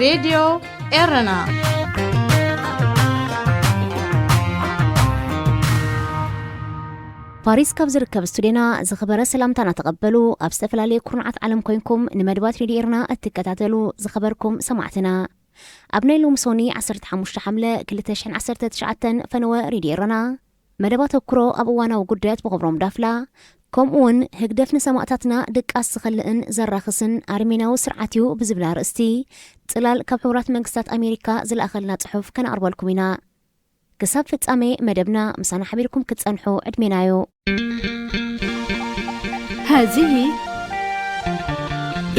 ሬድዮ ኤረና። ፓሪስ ካብ ዝርከብ ስቱድዮና ዝኸበረ ሰላምታና ተቐበሉ። ኣብ ዝተፈላለየ ኩርናዓት ዓለም ኮይንኩም ንመደባት ሬድዮ ኤረና እትከታተሉ ዝኸበርኩም ሰማዕትና፣ ኣብ ናይ ሎሚ ሶኒ ዓሰርተ ሓሙሽተ ሓምለ ክልተ ሽሕን ዓሰርተ ትሽዓተን ፈነወ ሬድዮ ኤረና መደብ ኣተኩሮ ኣብ እዋናዊ ጉዳያት ብኽብሮም ዳፍላ፣ ከምኡ እውን ህግደፍ ንሰማእታትና ድቃስ ዝኸልእን ዘራኽስን ኣርሜናዊ ስርዓት እዩ ብዝብል ኣርእስቲ ጽላል ካብ ሕቡራት መንግስታት ኣሜሪካ ዝለኣኸልና ጽሑፍ ከነቕርበልኩም ኢና። ክሳብ ፍጻሜ መደብና ምሳና ሓቢርኩም ክትጸንሑ ዕድሜና እዩ። هذه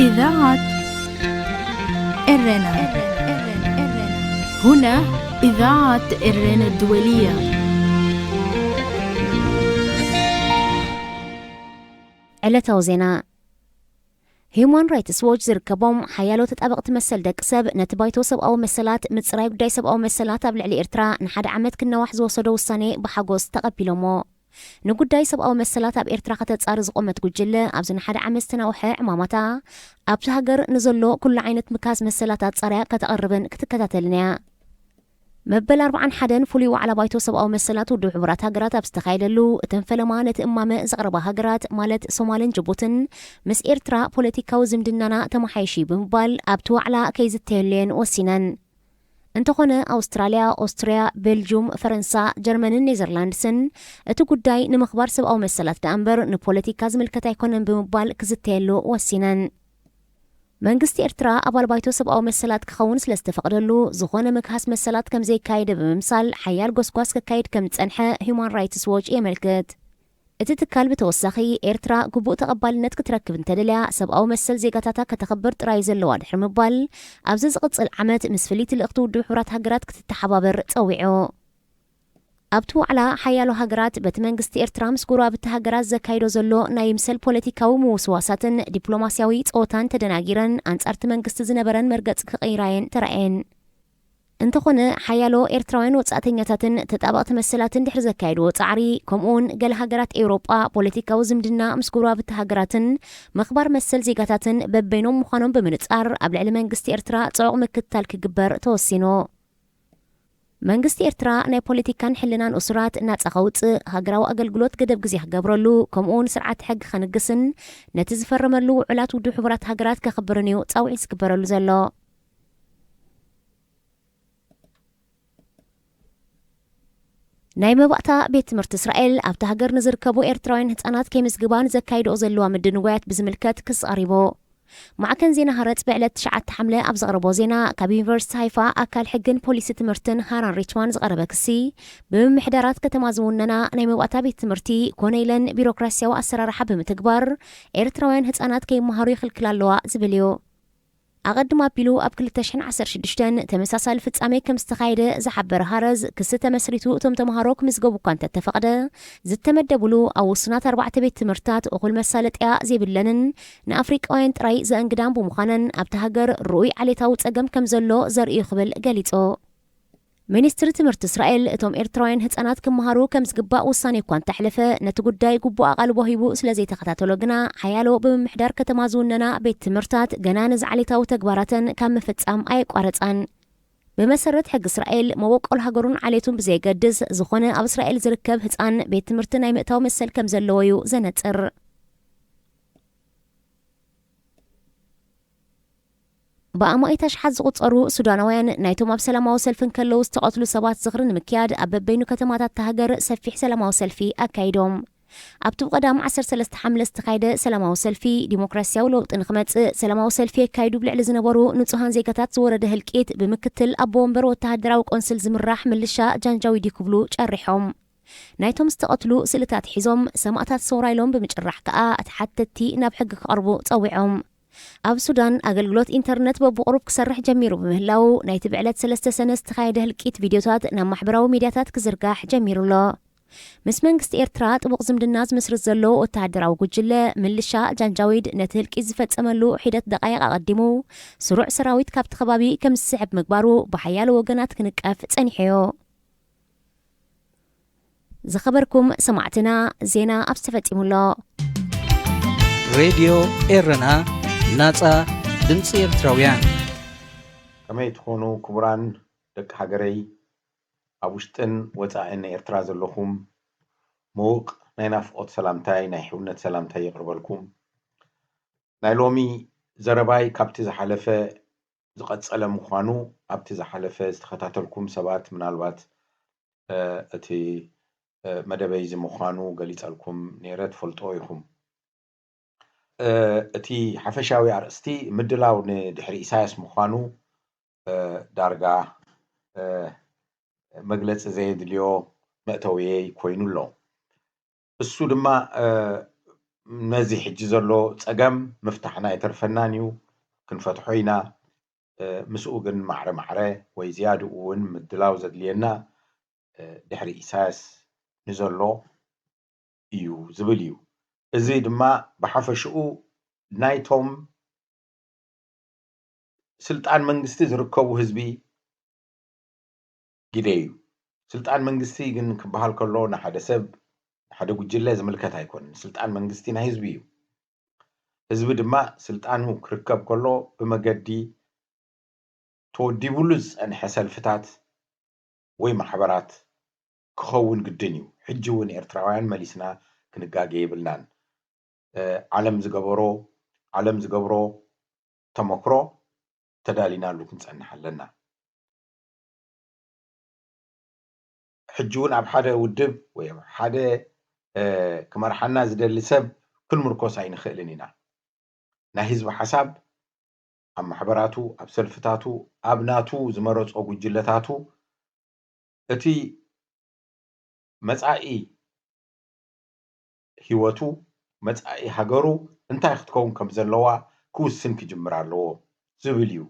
إذاعة إرنا. هنا إذاعة إرنا الدولية. ዕለታዊ ዜና። ሂዩማን ራይትስ ዎች ዝርከቦም ሓያሎ ተጣበቕቲ መሰል ደቂ ሰብ ነቲ ባይቶ ሰብኣዊ መሰላት ምጽራይ ጉዳይ ሰብኣዊ መሰላት ኣብ ልዕሊ ኤርትራ ንሓደ ዓመት ክነዋሕ ዝወሰዶ ውሳኔ ብሓጎስ ተቐቢሎሞ። ንጉዳይ ሰብኣዊ መሰላት ኣብ ኤርትራ ከተጻሪ ዝቖመት ጉጅለ ኣብዚ ንሓደ ዓመት ዝተናውሐ ዕማማታ ኣብቲ ሃገር ንዘሎ ኩሉ ዓይነት ምካስ መሰላት ኣጻርያ ከተቕርብን ክትከታተልን እያ። መበል ኣርባዓን ሓደን ፍሉይ ዋዕላ ባይቶ ሰብኣዊ መሰላት ውድብ ሕቡራት ሃገራት ኣብ ዝተኻየደሉ፣ እተን ፈለማ ነቲ እማመ ዘቕረባ ሃገራት ማለት ሶማልን ጅቡትን ምስ ኤርትራ ፖለቲካዊ ዝምድናና ተመሓይሽ እዩ ብምባል ኣብቲ ዋዕላ ከይዝተየሉ እየን ወሲነን። እንተኾነ ኣውስትራልያ፣ ኦስትርያ፣ ቤልጁም፣ ፈረንሳ፣ ጀርመንን ኔዘርላንድስን እቲ ጉዳይ ንምኽባር ሰብኣዊ መሰላት ደኣ እምበር ንፖለቲካ ዝምልከት ኣይኮነን ብምባል ክዝተየሉ ወሲነን። መንግስቲ ኤርትራ ኣባል ባይቶ ሰብኣዊ መሰላት ክኸውን ስለ ዝተፈቕደሉ ዝኾነ ምክሃስ መሰላት ከም ዘይካየደ ብምምሳል ሓያል ጎስጓስ ከካይድ ከም ዝጸንሐ ሂዩማን ራይትስ ዎች የመልክት። እቲ ትካል ብተወሳኺ ኤርትራ ግቡእ ተቐባልነት ክትረክብ እንተደልያ ሰብኣዊ መሰል ዜጋታታ ከተኽብር ጥራይ ዘለዋ ድሕሪ ምባል ኣብዚ ዝቕጽል ዓመት ምስ ፍልይቲ ልእኽቲ ውድብ ሕቡራት ሃገራት ክትተሓባበር ጸዊዑ። ኣብቲ ዋዕላ ሓያሎ ሃገራት በቲ መንግስቲ ኤርትራ ምስ ጎረባብቲ ሃገራት ዘካይዶ ዘሎ ናይ ምሰል ፖለቲካዊ ምውስዋሳትን ዲፕሎማስያዊ ጸወታን ተደናጊረን ኣንጻርቲ መንግስቲ ዝነበረን መርገጽ ክቕይራ እየን ተራእየን። እንተኾነ ሓያሎ ኤርትራውያን ወጻእተኛታትን ተጣበቕቲ መሰላትን ድሕሪ ዘካየድዎ ጻዕሪ፣ ከምኡውን ገለ ሃገራት ኤውሮጳ ፖለቲካዊ ዝምድና ምስ ጎረባብቲ ሃገራትን ምኽባር መሰል ዜጋታትን በበይኖም ምዃኖም ብምንጻር ኣብ ልዕሊ መንግስቲ ኤርትራ ጽዑቕ ምክትታል ክግበር ተወሲኑ። መንግስቲ ኤርትራ ናይ ፖለቲካን ሕልናን እሱራት ናጻ ከውጽእ፣ ሃገራዊ ኣገልግሎት ገደብ ግዜ ክገብረሉ፣ ከምኡውን ስርዓት ሕጊ ከንግስን ነቲ ዝፈረመሉ ውዕላት ውድብ ሕቡራት ሃገራት ከኽብርን እዩ ጻውዒት ዝግበረሉ ዘሎ። ናይ መባእታ ቤት ትምህርቲ እስራኤል ኣብቲ ሃገር ንዝርከቡ ኤርትራውያን ህጻናት ከይምዝግባ ንዘካይድኦ ዘለዋ ምድንጓያት ብዝምልከት ክሲ ቀሪቡ። ማዕከን ዜና ሃረጽ ብዕለት ትሽዓተ ሓምለ ኣብ ዘቕረቦ ዜና፣ ካብ ዩኒቨርሲቲ ሃይፋ ኣካል ሕግን ፖሊሲ ትምህርትን ሃራን ሪችማን ዝቐረበ ክሲ፣ ብምምሕዳራት ከተማ ዝውነና ናይ መባእታ ቤት ትምህርቲ ኮነ ኢለን ቢሮክራሲያዊ ኣሰራርሓ ብምትግባር ኤርትራውያን ህጻናት ከይመሃሩ ይኽልክላ ኣለዋ ዝብል እዩ። ኣቐድም ኣቢሉ ኣብ ክልተ ሽሕን ዓሰርተ ሽዱሽተን ተመሳሳሊ ፍጻሜ ከም ዝተኻየደ ዝሓበረ ሃረዝ፣ ክሲ ተመስሪቱ እቶም ተምሃሮ ክምዝገቡ እኳ እንተተፈቕደ፣ ዝተመደቡሉ ኣብ ውሱናት ኣርባዕተ ቤት ትምህርትታት እኹል መሳለጥያ ዘይብለንን ንኣፍሪቃውያን ጥራይ ዘእንግዳን ብምዃነን ኣብቲ ሃገር ርኡይ ዓሌታዊ ጸገም ከም ዘሎ ዘርእዩ ክብል ገሊጹ። ሚኒስትሪ ትምህርቲ እስራኤል እቶም ኤርትራውያን ህጻናት ክመሃሩ ከም ዝግባእ ውሳኔ እኳ እንተሕለፈ፣ ነቲ ጉዳይ ግቡእ ኣቓልቦ ሂቡ ስለ ዘይተኸታተሎ ግና ሓያሎ ብምምሕዳር ከተማ ዝውነና ቤት ትምህርትታት ገና ነዚ ዓሌታዊ ተግባራተን ካብ ምፍጻም ኣየቋረጻን። ብመሰረት ሕጊ እስራኤል መበቆል ሃገሩን ዓሌቱን ብዘየገድስ ዝኾነ ኣብ እስራኤል ዝርከብ ህጻን ቤት ትምህርቲ ናይ ምእታው መሰል ከም ዘለዎ እዩ ዘነጽር። ብኣማኢት ኣሽሓት ዝቑጸሩ ሱዳናውያን ናይቶም ኣብ ሰላማዊ ሰልፊ እንከለዉ ዝተቐትሉ ሰባት ዝኽሪ ንምክያድ ኣብ በበይኑ ከተማታት እታ ሃገር ሰፊሕ ሰላማዊ ሰልፊ ኣካይዶም። ኣብቲ ብቐዳም ዓሰርተ ሰለስተ ሓምለ ዝተኻየደ ሰላማዊ ሰልፊ፣ ዲሞክራሲያዊ ለውጢ ንኽመጽእ ሰላማዊ ሰልፊ የካይዱ ብልዕሊ ዝነበሩ ንጹሃን ዜጋታት ዝወረደ ህልቂት ብምክትል ኣቦ ወንበር ወተሃደራዊ ቆንስል ዝምራሕ ምልሻ ጃንጃዊድ እዩ ክብሉ ጨሪሖም። ናይቶም ዝተቐትሉ ስእልታት ሒዞም ሰማእታት ሰውራ ኢሎም ብምጭራሕ ከኣ ተሓተትቲ ናብ ሕጊ ክቐርቡ ጸዊዖም። ኣብ ሱዳን ኣገልግሎት ኢንተርነት በብቑሩብ ክሰርሕ ጀሚሩ ብምህላዉ ናይቲ ብዕለት ሰለስተ ሰነ ዝተኻየደ ህልቂት ቪድዮታት ናብ ማሕበራዊ ሚድያታት ክዝርጋሕ ጀሚሩ ኣሎ። ምስ መንግስቲ ኤርትራ ጥቡቕ ዝምድና ዝምስርት ዘሎ ወተሃደራዊ ጉጅለ ምልሻ ጃንጃዊድ ነቲ ህልቂት ዝፈጸመሉ ሒደት ደቓይቕ ኣቐዲሙ ስሩዕ ሰራዊት ካብቲ ከባቢ ከም ዝስሕብ ምግባሩ ብሓያሎ ወገናት ክንቀፍ ጸኒሑ እዩ። ዝኸበርኩም ሰማዕትና፣ ዜና ኣብዚ ተፈጺሙ ኣሎ። ሬድዮ ኤረና፣ ናጻ ድምጺ ኤርትራውያን። ከመይ ትኾኑ ክቡራን ደቂ ሃገረይ፣ ኣብ ውሽጥን ወጻእን ኤርትራ ዘለኹም፣ ምዉቕ ናይ ናፍቖት ሰላምታይ፣ ናይ ሕውነት ሰላምታይ የቕርበልኩም። ናይ ሎሚ ዘረባይ ካብቲ ዝሓለፈ ዝቐጸለ ምዃኑ፣ ኣብቲ ዝሓለፈ ዝተኸታተልኩም ሰባት ምናልባት፣ እ፣ እቲ፣ እ፣ መደበይ እዚ ምዃኑ ገሊጸልኩም ነይረ፣ ትፈልጦ ኢኹም። እ፣ እቲ ሓፈሻዊ ኣርእስቲ ምድላው ንድሕሪ ኢሳያስ ምዃኑ፣ እ፣ ዳርጋ፣ እ፣ መግለጺ ዘየድልዮ መእተውየይ ኮይኑ ኣሎ። እሱ ድማ፣ እ፣ ነዚ ሕጂ ዘሎ ጸገም ምፍታሕና ኣይተርፈናን እዩ፣ ክንፈትሖ ኢና። እ፣ ምስኡ ግን ማዕረ ማዕረ ወይ ዝያድኡ እውን ምድላው ዘድልየና፣ እ፣ ድሕሪ ኢሳያስ ንዘሎ እዩ ዝብል እዩ። እዚ ድማ ብሓፈሽኡ ናይቶም ስልጣን መንግስቲ ዝርከቡ ህዝቢ ግደ እዩ። ስልጣን መንግስቲ ግን ክበሃል ከሎ ንሓደ ሰብ፣ ንሓደ ጉጅለ ዝምልከት ኣይኮነን። ስልጣን መንግስቲ ናይ ህዝቢ እዩ። ህዝቢ ድማ ስልጣኑ ክርከብ ከሎ ብመገዲ ተወዲቡሉ ዝጸንሐ ሰልፍታት ወይ ማሕበራት ክኸውን ግድን እዩ። ሕጂ እውን ኤርትራውያን መሊስና ክንጋገ የብልናን። እ፣ ዓለም ዝገበሮ፣ ዓለም ዝገብሮ ተመክሮ ተዳሊናሉ ክንጸንሕ ኣለና። ሕጂ እውን ኣብ ሓደ ውድብ ወይ ኣብ ሓደ፣ እ፣ ክመርሓና ዝደሊ ሰብ ክንምርኮስ ኣይንኽእልን ኢና። ናይ ህዝቢ ሓሳብ ኣብ ማሕበራቱ፣ ኣብ ሰልፍታቱ፣ ኣብ ናቱ ዝመረጾ ጉጅለታቱ እቲ መጻኢ ህይወቱ፣ መጻኢ ሃገሩ እንታይ ክትከውን ከም ዘለዋ ክውስን ክጅምር ኣለዎ ዝብል እዩ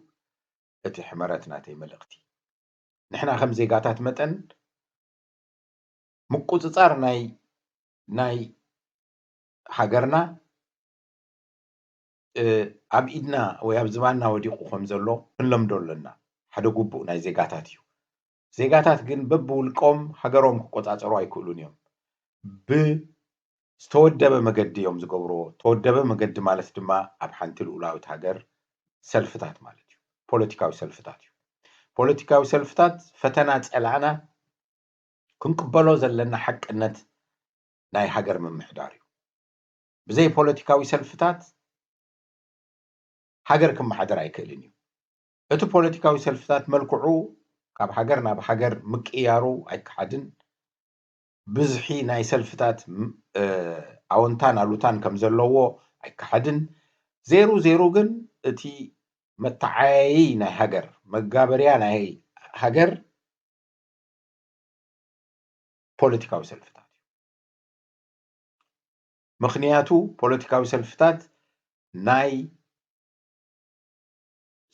እቲ ሕመረት ናተይ መልእኽቲ። ንሕና ከም ዜጋታት መጠን ምቁጽጻር ናይ፣ ናይ ሃገርና፣ እ፣ ኣብ ኢድና ወይ ኣብ ዝባንና ወዲቑ ከም ዘሎ ክንለምዶ ኣለና። ሓደ ግቡእ ናይ ዜጋታት እዩ። ዜጋታት ግን በብውልቆም ሃገሮም ክቆጻጸሩ ኣይክእሉን እዮም። ብዝተወደበ መገዲ እዮም ዝገብርዎ። ዝተወደበ መገዲ ማለት ድማ ኣብ ሓንቲ ልኡላዊት ሃገር ሰልፍታት ማለት እዩ። ፖለቲካዊ ሰልፍታት እዩ። ፖለቲካዊ ሰልፍታት ፈተና ጸላእና ክንቅበሎ ዘለና ሓቅነት ናይ ሃገር ምምሕዳር እዩ። ብዘይ ፖለቲካዊ ሰልፍታት ሃገር ክመሓደር ኣይክእልን እዩ። እቲ ፖለቲካዊ ሰልፍታት መልክዑ ካብ ሃገር ናብ ሃገር ምቅያሩ ኣይከሓድን። ብዝሒ ናይ ሰልፍታት ም-፣ እ፣ ኣወንታን ኣሉታን ከም ዘለዎ ኣይከሓድን። ዜሩ ዜሩ ግን እቲ መተዓያዪ ናይ ሃገር፣ መጋበርያ ናይ ሃገር ፖለቲካዊ ሰልፍታት እዩ። ምኽንያቱ ፖለቲካዊ ሰልፍታት ናይ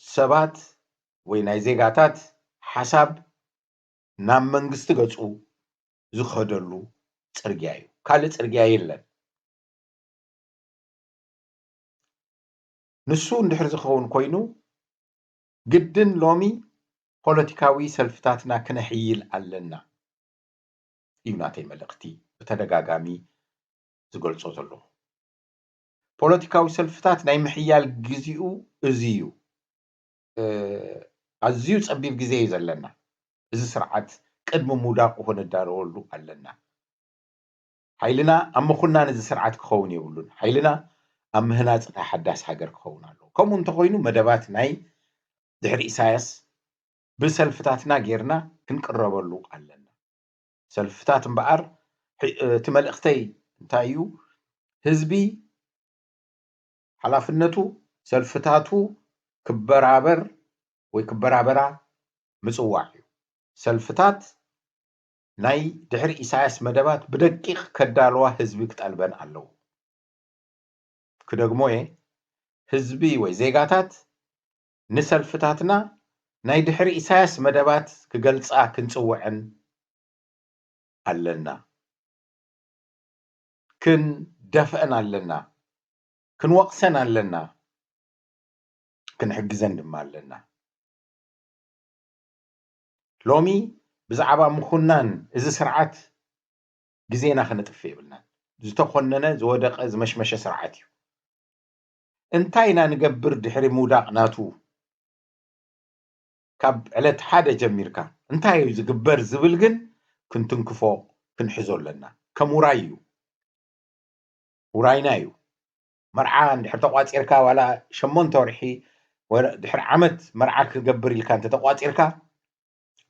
ሰባት ወይ ናይ ዜጋታት ሓሳብ ናብ መንግስቲ ገጹ ዝኸደሉ ጽርግያ እዩ። ካልእ ጽርግያ የለን። ንሱ እንድሕር ዝኸውን ኮይኑ፣ ግድን ሎሚ ፖለቲካዊ ሰልፍታትና ክነሕይል ኣለና እዩ ናተይ መልእኽቲ፣ ብተደጋጋሚ ዝገልጾ ዘለኹ። ፖለቲካዊ ሰልፍታት ናይ ምሕያል ግዜኡ እዚ እዩ። እ፣ ኣዝዩ ጸቢብ ግዜ እዩ ዘለና። እዚ ስርዓት ቅድሚ ምውዳቑ ክንዳለወሉ ኣለና። ሓይልና ኣብ ምኹናን እዚ ስርዓት ክኸውን የብሉን። ሓይልና ኣብ ምህናጽ እታ ሓዳስ ሃገር ክኸውን ኣለዎ። ከምኡ እንተኾይኑ መደባት ናይ ድሕሪ ኢሳያስ ብሰልፍታትና ጌርና ክንቅረበሉ ኣለና። ሰልፍታት እምበኣር፣ ሕ-፣ እቲ መልእኽተይ እንታይ እዩ? ህዝቢ ሓላፍነቱ ሰልፍታቱ ክበራበር ወይ ክበራበራ ምጽዋዕ እዩ። ሰልፍታት ናይ ድሕሪ ኢሳያስ መደባት ብደቂቕ ከዳልዋ ህዝቢ ክጠልበን ኣለዎ። ክደግሞ እየ፣ ህዝቢ ወይ ዜጋታት ንሰልፍታትና ናይ ድሕሪ ኢሳያስ መደባት ክገልጻ ክንጽውዐን ኣለና። ክንደፍአን ኣለና። ክንወቕሰን ኣለና። ክንሕግዘን ድማ ኣለና። ሎሚ ብዛዕባ ምኹናን እዚ ስርዓት ግዜና ከነጥፍእ የብልናን። ዝተኾነነ፣ ዝወደቐ፣ ዝመሽመሸ ስርዓት እዩ። እንታይ ኢና ንገብር ድሕሪ ምውዳቕ ናቱ? ካብ ዕለት ሓደ ጀሚርካ እንታይ እዩ ዝግበር ዝብል ግን ክንትንክፎ፣ ክንሕዞ ኣለና። ከም ውራይ እዩ። ውራይና እዩ። መርዓ እንድሕር ተቋጺርካ፣ ዋላ ሸሞንተ ወርሒ፣ ወ-፣ ድሕሪ ዓመት መርዓ ክገብር ኢልካ እንተ ተቋጺርካ፣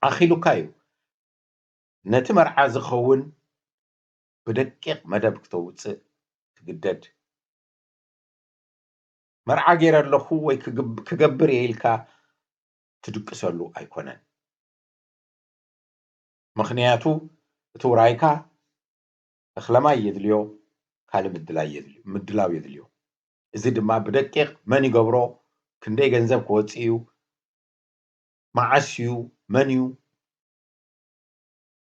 ኣኺሉካ እዩ። ነቲ መርዓ ዝኸውን ብደቂቕ መደብ ክተውጽእ ትግደድ። መርዓ ገይረ ኣለኹ ወይ ክግብ-፣ ክገብር እየ ኢልካ ትድቅሰሉ ኣይኮነን። ምኽንያቱ እቲ ውራይካ እኽለ ማይ የድልዮ፣ ካልእ ምድላይ የድልዮ፣ ምድላው የድልዮ። እዚ ድማ ብደቂቕ መን ይገብሮ፣ ክንደይ ገንዘብ ክወጽእ እዩ፣ መዓስ እዩ፣ መን እዩ፣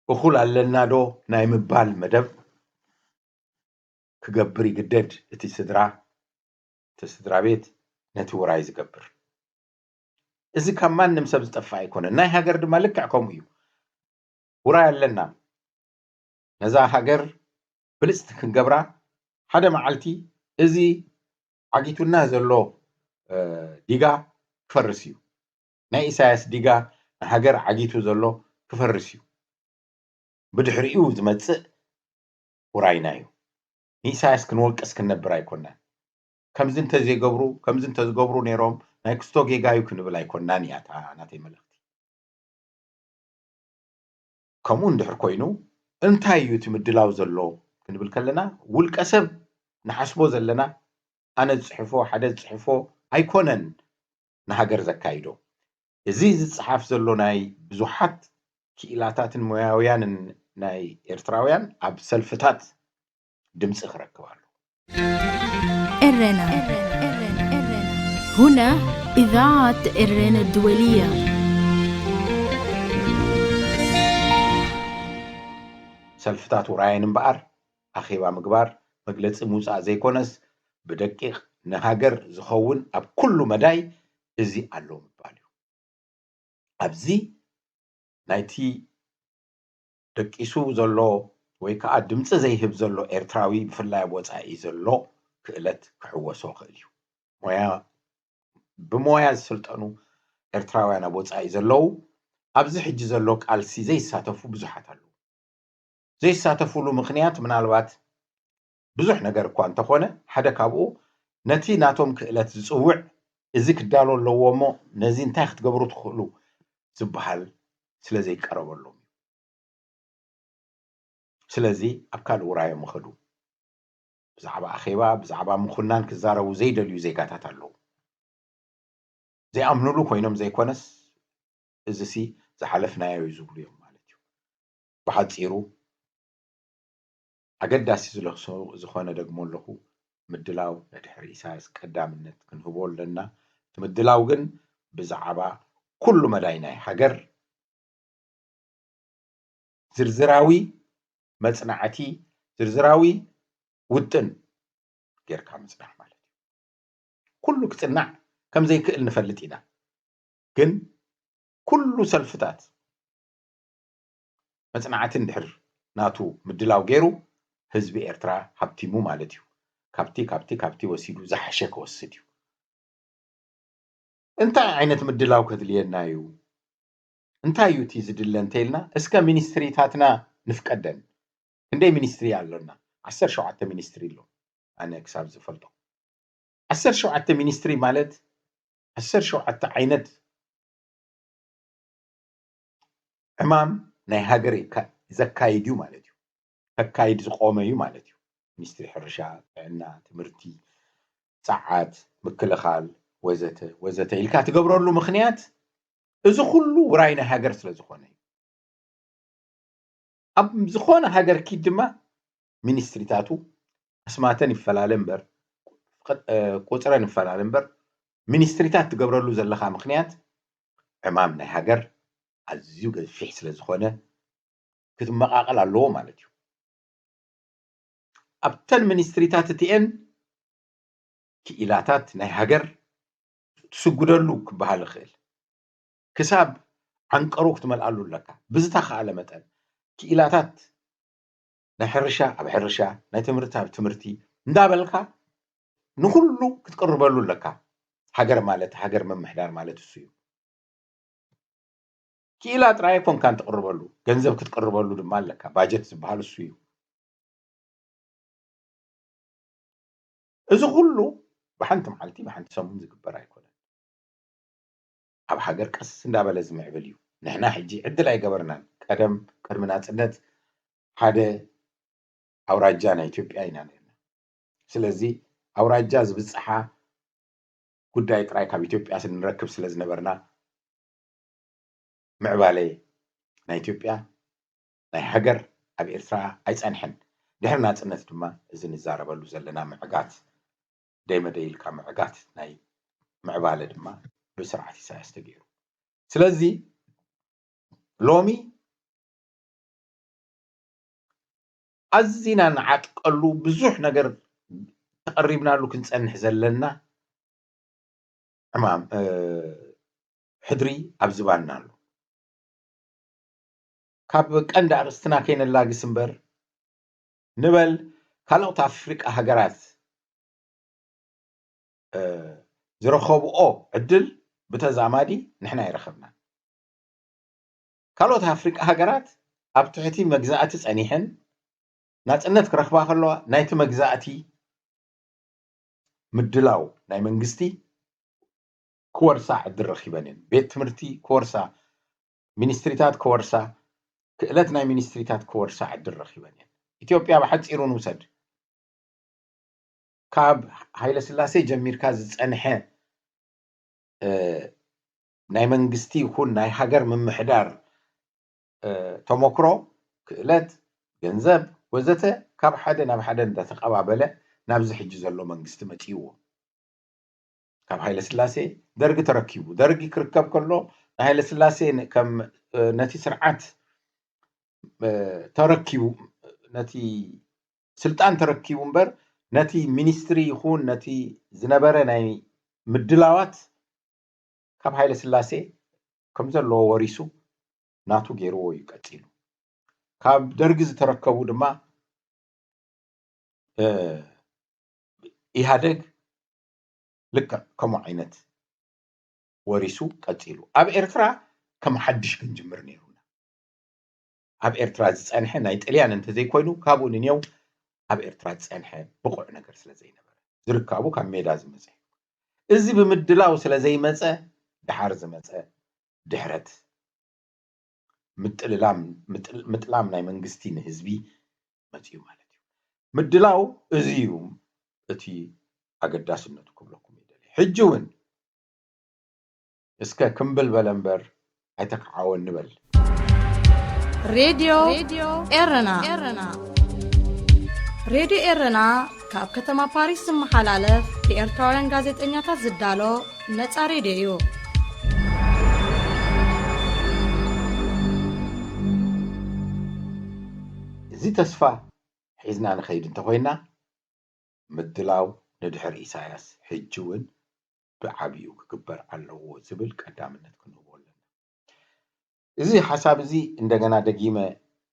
እኹል ኣለና ዶ ናይ ምባል መደብ ክገብር ይግደድ እቲ ስድራ፣ እቲ ስድራ ቤት ነቲ ውራይ ዝገብር። እዚ ካብ ማንም ሰብ ዝጠፍእ ኣይኮነን። ናይ ሃገር ድማ ልክዕ ከምኡ እዩ። ውራይ ኣለና። ነዛ ሃገር ብልጽቲ ክንገብራ ሓደ መዓልቲ እዚ ዓጊቱና ዘሎ፣ እ፣ ዲጋ ክፈርስ እዩ። ናይ ኢሳያስ ዲጋ ንሃገር ዓጊቱ ዘሎ ክፈርስ እዩ። ብድሕሪኡ ዝመጽእ ውራይና እዩ። ንኢሳያስ ክንወቅስ ክንነብር ኣይኮናን። ከምዚ እንተዘይገብሩ፣ ከምዚ እንተዝገብሩ ነይሮም፣ ናይ ክስቶ ጌጋ እዩ ክንብል ኣይኮናን እያ እታ ናተይ መልእኽቲ። ከምኡ እንድሕር ኮይኑ፣ እንታይ እዩ እቲ ምድላው ዘሎ ክንብል ከለና፣ ውልቀ ሰብ ንሓስቦ ዘለና፣ ኣነ ዝጽሕፎ፣ ሓደ ዝጽሕፎ ኣይኮነን ንሃገር ዘካይዶ። እዚ ዝጽሓፍ ዘሎ ናይ ብዙሓት ክኢላታትን ሞያውያንን ናይ ኤርትራውያን ኣብ ሰልፍታት ድምጺ ክረክብ ኣሎ። ኤረና። هنا إذاعة إرن الدولية. ሰልፍታት ውራየን እምበኣር፣ ኣኼባ ምግባር፣ መግለጺ ምውጻእ ዘይኮነስ፣ ብደቂቕ ንሃገር ዝኸውን ኣብ ኩሉ መዳይ እዚ ኣሎ ምባል እዩ። ኣብዚ ናይቲ ደቂሱ ዘሎ ወይ ከዓ ድምፂ ዘይህብ ዘሎ ኤርትራዊ፣ ብፍላይ ኣብ ወፃኢ ዘሎ ክእለት ክሕወሶ ይኽእል እዩ። ሞያ፣ ብሞያ ዝስልጠኑ ኤርትራውያን ኣብ ወፃኢ ዘለዉ፣ ኣብዚ ሕጂ ዘሎ ቃልሲ ዘይሳተፉ ብዙሓት ኣለዉ። ዘይሳተፉሉ ምኽንያት ምናልባት ብዙሕ ነገር እኳ እንተኾነ፣ ሓደ ካብኡ ነቲ ናቶም ክእለት ዝጽውዕ፣ እዚ ክዳሎ ኣለዎ እሞ ነዚ እንታይ ክትገብሩ ትኽእሉ ዝበሃል ስለ ዘይቀረበሎም እዩ። ስለዚ ኣብ ካልእ ውራዮም ይኸዱ። ብዛዕባ ኣኼባ፣ ብዛዕባ ምኹናን ክዛረቡ ዘይደልዩ ዜጋታት ኣለዉ። ዘይኣምኑሉ ኮይኖም ዘይኮነስ፣ እዚሲ ዝሓለፍናዮ እዩ ዝብሉ እዮም ማለት እዩ። ብሓጺሩ፣ ኣገዳሲ ዝለኽሶ ዝኾነ፣ ደግሞ ኣለኹ፣ ምድላው ንድሕሪ ኢሳያስ ቀዳምነት ክንህቦ ኣለና። እቲ ምድላው ግን ብዛዕባ ኩሉ መዳይ ናይ ሃገር ዝርዝራዊ መጽናዕቲ፣ ዝርዝራዊ ውጥን ጌርካ ምጽናሕ ማለት እዩ። ኩሉ ክጽናዕ ከም ዘይክእል ንፈልጥ ኢና። ግን ኩሉ ሰልፍታት መጽናዕቲ እንድሕር ናቱ ምድላው ገይሩ፣ ህዝቢ ኤርትራ ሃብቲሙ ማለት እዩ። ካብቲ፣ ካብቲ፣ ካብቲ ወሲዱ ዝሓሸ ክወስድ እዩ። እንታይ ዓይነት ምድላው ከድልየና እዩ? እንታይ እዩ እቲ ዝድለ እንተኢልና፣ እስከ ሚኒስትሪታትና ንፍቀደን። ክንደይ ሚኒስትሪ ኣሎና? ዓሰርተ ሸውዓተ ሚኒስትሪ ኣሎ፣ ኣነ ክሳብ ዝፈልጦ። ዓሰርተ ሸውዓተ ሚኒስትሪ ማለት ዓሰርተ ሸውዓተ ዓይነት ዕማም ናይ ሃገር ይካ-፣ ዘካይድ እዩ ማለት እዩ። ከካይድ ዝቆመ እዩ ማለት እዩ። ሚኒስትሪ ሕርሻ፣ ጥዕና፣ ትምህርቲ፣ ጸዓት፣ ምክልኻል፣ ወዘተ ወዘተ ኢልካ ትገብረሉ ምኽንያት፣ እዚ ኩሉ ውራይ ናይ ሃገር ስለ ዝኾነ እዩ። ኣብ ዝኾነ ሃገር ኪድ ድማ፣ ሚኒስትሪታቱ ኣስማተን ይፈላለ እምበር፣ ቁ-፣ እ፣ ቁጽረን ይፈላለ እምበር፣ ሚኒስትሪታት ትገብረሉ ዘለኻ ምኽንያት፣ ዕማም ናይ ሃገር ኣዝዩ ገፊሕ ስለ ዝኾነ፣ ክትመቓቐል ኣለዎ ማለት እዩ። ኣብተን ሚኒስትሪታት እቲኤን ክኢላታት ናይ ሃገር ትስጉደሉ ክበሃል ይኽእል። ክሳብ ዓንቀሩ ክትመልኣሉ ኣለካ። ብዝተኻእለ መጠን ክኢላታት ናይ ሕርሻ ኣብ ሕርሻ፣ ናይ ትምህርቲ ኣብ ትምህርቲ እንዳበልካ ንኹሉ ክትቅርበሉ ኣለካ። ሃገር ማለት፣ ሃገር ምምሕዳር ማለት እሱ እዩ። ክኢላ ጥራይ ኣይኮንካን ትቕርበሉ፣ ገንዘብ ክትቅርበሉ ድማ ኣለካ። ባጀት ዝበሃል እሱ እዩ። እዚ ኩሉ ብሓንቲ መዓልቲ ብሓንቲ ሰሙን ዝግበር ኣይኮነን። ኣብ ሃገር ቀስ እንዳበለ ዝምዕብል እዩ። ንሕና ሕጂ ዕድል ኣይገበርናን። ቀደም ቅድሚ ናጽነት ሓደ ኣውራጃ ናይ ኢትዮጵያ ኢና ነርና። ስለዚ ኣውራጃ ዝብጽሓ ጉዳይ ጥራይ ካብ ኢትዮጵያ ንረክብ ስለ ዝነበርና ምዕባለ ናይ ኢትዮጵያ ናይ ሃገር ኣብ ኤርትራ ኣይጸንሐን። ድሕሪ ናጽነት ድማ እዚ ንዛረበሉ ዘለና ምዕጋት ደይመደይ ኢልካ ምዕጋት ናይ ምዕባለ ድማ ብስርዓት ኢሳያስ ተገይሩ። ስለዚ ሎሚ ኣዚና ንዓጥቀሉ ብዙሕ ነገር ተቐሪብናሉ ክንጸንሕ ዘለና ዕማም ሕድሪ ኣብ ዝባንና ኣሎ። ካብ ቀንዲ ኣርእስትና ከይነላግስ እምበር ንበል ካልኦት ኣፍሪቃ ሃገራት ዝረኸብኦ ዕድል ብተዛማዲ ንሕና ኣይረኸብናን። ካልኦት ኣፍሪቃ ሃገራት ኣብ ትሕቲ መግዛእቲ ጸኒሐን ናጽነት ክረኽባ ከለዋ ናይቲ መግዛእቲ ምድላው ናይ መንግስቲ ክወርሳ ዕድል ረኺበን እየን። ቤት ትምህርቲ ክወርሳ፣ ሚኒስትሪታት ክወርሳ፣ ክእለት ናይ ሚኒስትሪታት ክወርሳ ዕድል ረኺበን እየን። ኢትዮጵያ ብሓጺሩ ንውሰድ። ካብ ሃይለ ስላሴ ጀሚርካ ዝጸንሐ ናይ መንግስቲ ይኹን ናይ ሃገር ምምሕዳር ተሞክሮ፣ ክእለት፣ ገንዘብ ወዘተ ካብ ሓደ ናብ ሓደ እንዳተቐባበለ ናብዚ ሕጂ ዘሎ መንግስቲ መጺእዎ። ካብ ሃይለ ስላሴ ደርጊ ተረኪቡ፣ ደርጊ ክርከብ ከሎ ንሃይለ ስላሴ ከም ነቲ ስርዓት ተረኪቡ፣ ነቲ ስልጣን ተረኪቡ እምበር ነቲ ሚኒስትሪ ይኹን ነቲ ዝነበረ ናይ ምድላዋት ካብ ሃይለ ስላሴ ከም ዘለዎ ወሪሱ ናቱ ገይርዎ እዩ ቀጺሉ። ካብ ደርጊ ዝተረከቡ ድማ ኢህኣደግ ልክዕ ከምኡ ዓይነት ወሪሱ ቀጺሉ። ኣብ ኤርትራ ከም ሓድሽ ክንጅምር ነይሩና። ኣብ ኤርትራ ዝጸንሐ ናይ ጥልያን እንተዘይኮይኑ ካብኡ ንኔው ኣብ ኤርትራ ዝጸንሐ ብቑዕ ነገር ስለ ዘይነበረ ዝርካቡ ካብ ሜዳ ዝመጸ እዩ። እዚ ብምድላው ስለ ዘይመጸ ድሓር ዝመጸ ድሕረት ምጥልላም ምጥላም ናይ መንግስቲ ንህዝቢ መጽዩ ማለት እዩ። ምድላው እዚ እዩ እቲ ኣገዳስነቱ ክብለኩም ይደሊ። ሕጂ እውን እስከ ክምብል በለ እምበር ኣይተክዓወን ንበል። ሬድዮ ኤረና። ሬድዮ ኤረና ካብ ከተማ ፓሪስ ዝመሓላለፍ ብኤርትራውያን ጋዜጠኛታት ዝዳሎ ነጻ ሬድዮ እዩ። እዚ ተስፋ ሒዝና ንኸይድ እንተኾይና ምድላው ንድሕር ኢሳያስ ሕጂ እውን ብዓብዩ ክግበር ኣለዎ ዝብል ቀዳምነት ክንህቦ ኣለና። እዚ ሓሳብ እዚ እንደገና ደጊመ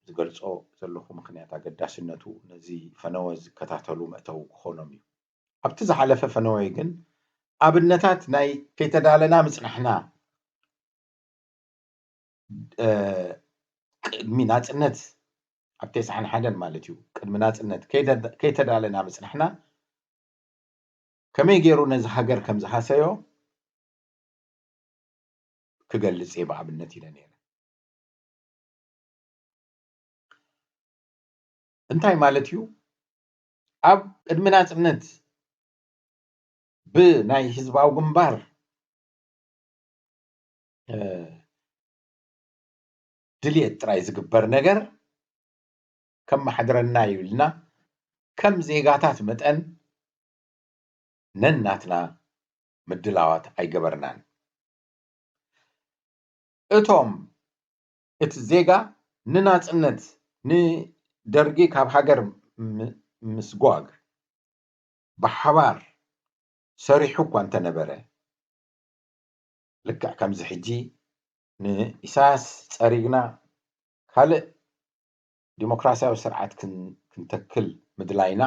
ዝገልጾ ዘለኹ ምኽንያት ኣገዳስነቱ ነዚ ፈነወ ዝከታተሉ መእተዊ ክኾኖም እዩ። ኣብቲ ዝሓለፈ ፈነወ ግን ኣብነታት ናይ ከይተዳለና ምጽናሕና ቅድሚ ናጽነት ኣብ ተስዓን ሓደን ማለት እዩ ቅድሚ ናጽነት ከይተዳለና ምጽናሕና ከመይ ገይሩ ነዚ ሃገር ከም ዝሃሰዮ ክገልጽ እየ ብኣብነት ኢለ ነይረ። እንታይ ማለት እዩ? ኣብ ቅድሚ ናጽነት ብናይ ህዝባዊ ግንባር ድልየት ጥራይ ዝግበር ነገር ከመሓድረና እዩ ኢልና ከም ዜጋታት መጠን ነናትና ምድላዋት ኣይገበርናን። እቶም እቲ ዜጋ ንናጽነት ንደርጊ ካብ ሃገር ምስጓግ ብሓባር ሰሪሑ እኳ እንተነበረ ልክዕ ከምዚ ሕጂ ንኢሳያስ ጸሪግና ካልእ ዲሞክራሲያዊ ስርዓት ክንተክል ምድላይና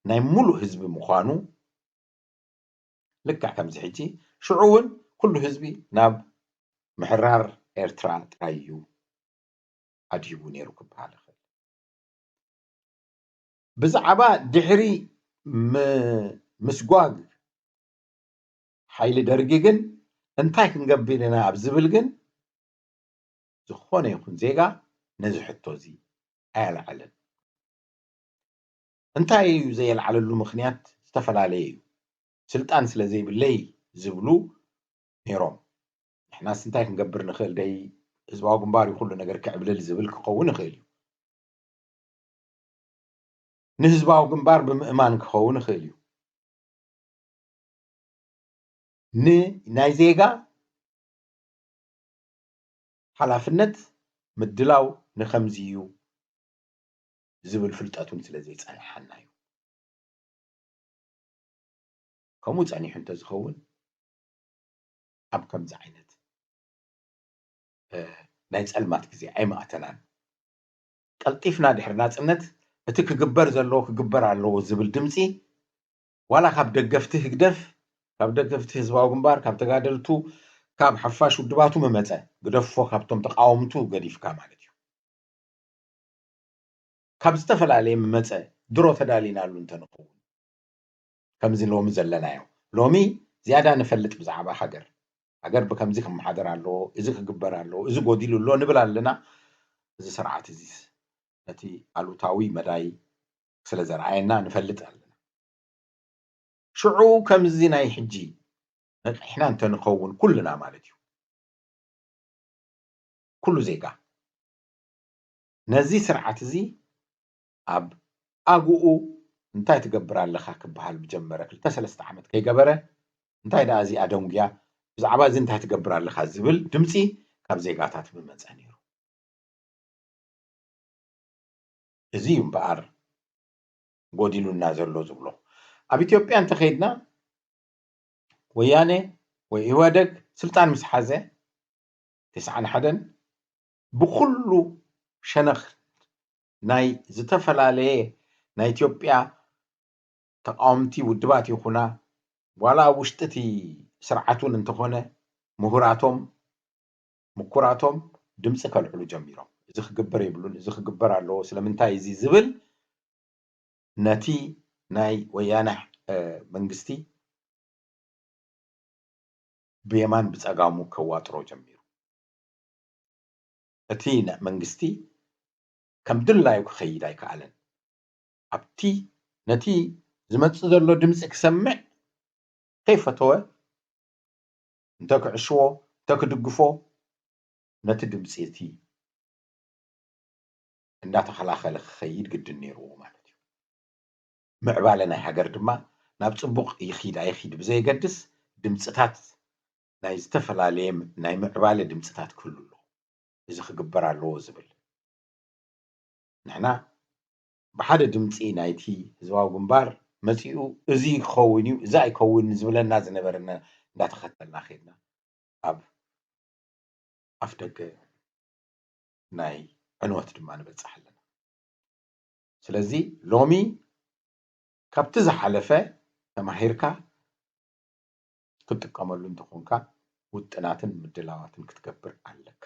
ናይ ሙሉእ ህዝቢ ምዃኑ ልክዕ ከምዚ ሕጂ ሽዑ እውን ኩሉ ህዝቢ ናብ ምሕራር ኤርትራ ጥራይ እዩ ኣድሂቡ ነይሩ ክበሃል ይኽእል። ብዛዕባ ድሕሪ ም- ምስጓግ ሓይሊ ደርጊ ግን እንታይ ክንገብር ኢና ኣብ ዝብል ግን ዝኾነ ይኹን ዜጋ ነዚ ሕቶ እዚ ኣየልዓለን። እንታይ እዩ ዘየልዓለሉ ምኽንያት? ዝተፈላለየ እዩ። ስልጣን ስለ ዘይብለይ ዝብሉ ነይሮም። ንሕናስ እንታይ ክንገብር ንኽእል? ደይ ህዝባዊ ግንባር እዩ ኩሉ ነገር ክዕብልል ዝብል ክኸውን ይኽእል እዩ። ንህዝባዊ ግንባር ብምእማን ክኸውን ይኽእል እዩ። ንናይ ዜጋ ሓላፍነት ምድላው ንኸምዚ እዩ ዝብል ፍልጠት እውን ስለ ዘይጸንሓና እዩ። ከምኡ ጸኒሑ እንተዝኸውን ኣብ ከምዚ ዓይነት እ፣ ናይ ጸልማት ግዜ ኣይምኣተናን። ቀልጢፍና ድሕሪ ናጽነት እቲ ክግበር ዘለዎ ክግበር ኣለዎ ዝብል ድምጺ ዋላ ካብ ደገፍቲ ህግደፍ፣ ካብ ደገፍቲ ህዝባዊ ግንባር፣ ካብ ተጋደልቱ፣ ካብ ሓፋሽ ውድባቱ ምመጸ፣ ግደፎ ካብቶም ተቃወምቱ ገዲፍካ ማለት እዩ። ካብ ዝተፈላለየ ምመጸ ድሮ ተዳሊናሉ እንተንኸውን ከምዚ ሎሚ ዘለናዮ። ሎሚ ዝያዳ ንፈልጥ ብዛዕባ ሃገር። ሃገር ብከምዚ ክመሓደር ኣለዎ፣ እዚ ክግበር ኣለዎ፣ እዚ ጎዲሉ ኣሎ ንብል ኣለና። እዚ ስርዓት እዚ ነቲ ኣሉታዊ መዳይ ስለ ዘርኣየና ንፈልጥ ኣለና። ሽዑ ከምዚ ናይ ሕጂ ነቂሕና እንተንኸውን ኩልና ማለት እዩ። ኩሉ ዜጋ ነዚ ስርዓት እዚ ኣብ ኣግኡ እንታይ ትገብር ኣለኻ ክበሃል ብጀመረ ክልተ ሰለስተ ዓመት ከይገበረ እንታይ ደኣ እዚኣ ደንጉያ ብዛዕባ እዚ እንታይ ትገብር ኣለኻ ዝብል ድምፂ ካብ ዜጋታት ምመፀ ነይሩ። እዚ እዩ እምበኣር ጎዲሉና ዘሎ ዝብሎ። ኣብ ኢትዮጵያ እንተኸይድና ወያነ ወይ ኢህወደግ ስልጣን ምስ ሓዘ ተስዓን ሓደን ብኹሉ ሸነኽ ናይ ዝተፈላለየ ናይ ኢትዮጵያ ተቃወምቲ ውድባት ይኹና ዋላ ኣብ ውሽጢ እቲ ስርዓት እውን እንተኾነ ምሁራቶም ምኩራቶም ድምፂ ከልዕሉ ጀሚሮም። እዚ ክግበር የብሉን፣ እዚ ክግበር ኣለዎ፣ ስለምንታይ እዚ ዝብል ነቲ ናይ ወያነ መንግስቲ ብየማን ብፀጋሙ ከዋጥሮ ጀሚሩ። እቲ መንግስቲ ከም ድላዩ ክኸይድ ኣይከኣለን። ኣብቲ ነቲ ዝመፅእ ዘሎ ድምፂ ክሰምዕ ከይፈተወ እንተ ክዕሽዎ እንተ ክድግፎ ነቲ ድምፂ እቲ እንዳተኸላኸለ ክኸይድ ግድን ነይርዎ ማለት እዩ። ምዕባለ ናይ ሃገር ድማ ናብ ፅቡቕ ይኺድ ኣይኺድ ብዘየገድስ ድምፅታት ናይ ዝተፈላለየ ናይ ምዕባለ ድምፅታት ክህሉ ኣለዎ። እዚ ክግበር ኣለዎ ዝብል ንሕና ብሓደ ድምፂ ናይቲ ህዝባዊ ግንባር መፂኡ እዚ ይኸውን እዩ እዚ ኣይከውን ዝብለና ዝነበረና እንዳተኸተልና ከድና ኣብ ኣፍ ደገ ናይ ዕንወት ድማ ንበፅሕ ኣለና። ስለዚ ሎሚ ካብቲ ዝሓለፈ ተማሂርካ ክትጥቀመሉ እንተኾንካ ውጥናትን ምድላዋትን ክትገብር ኣለካ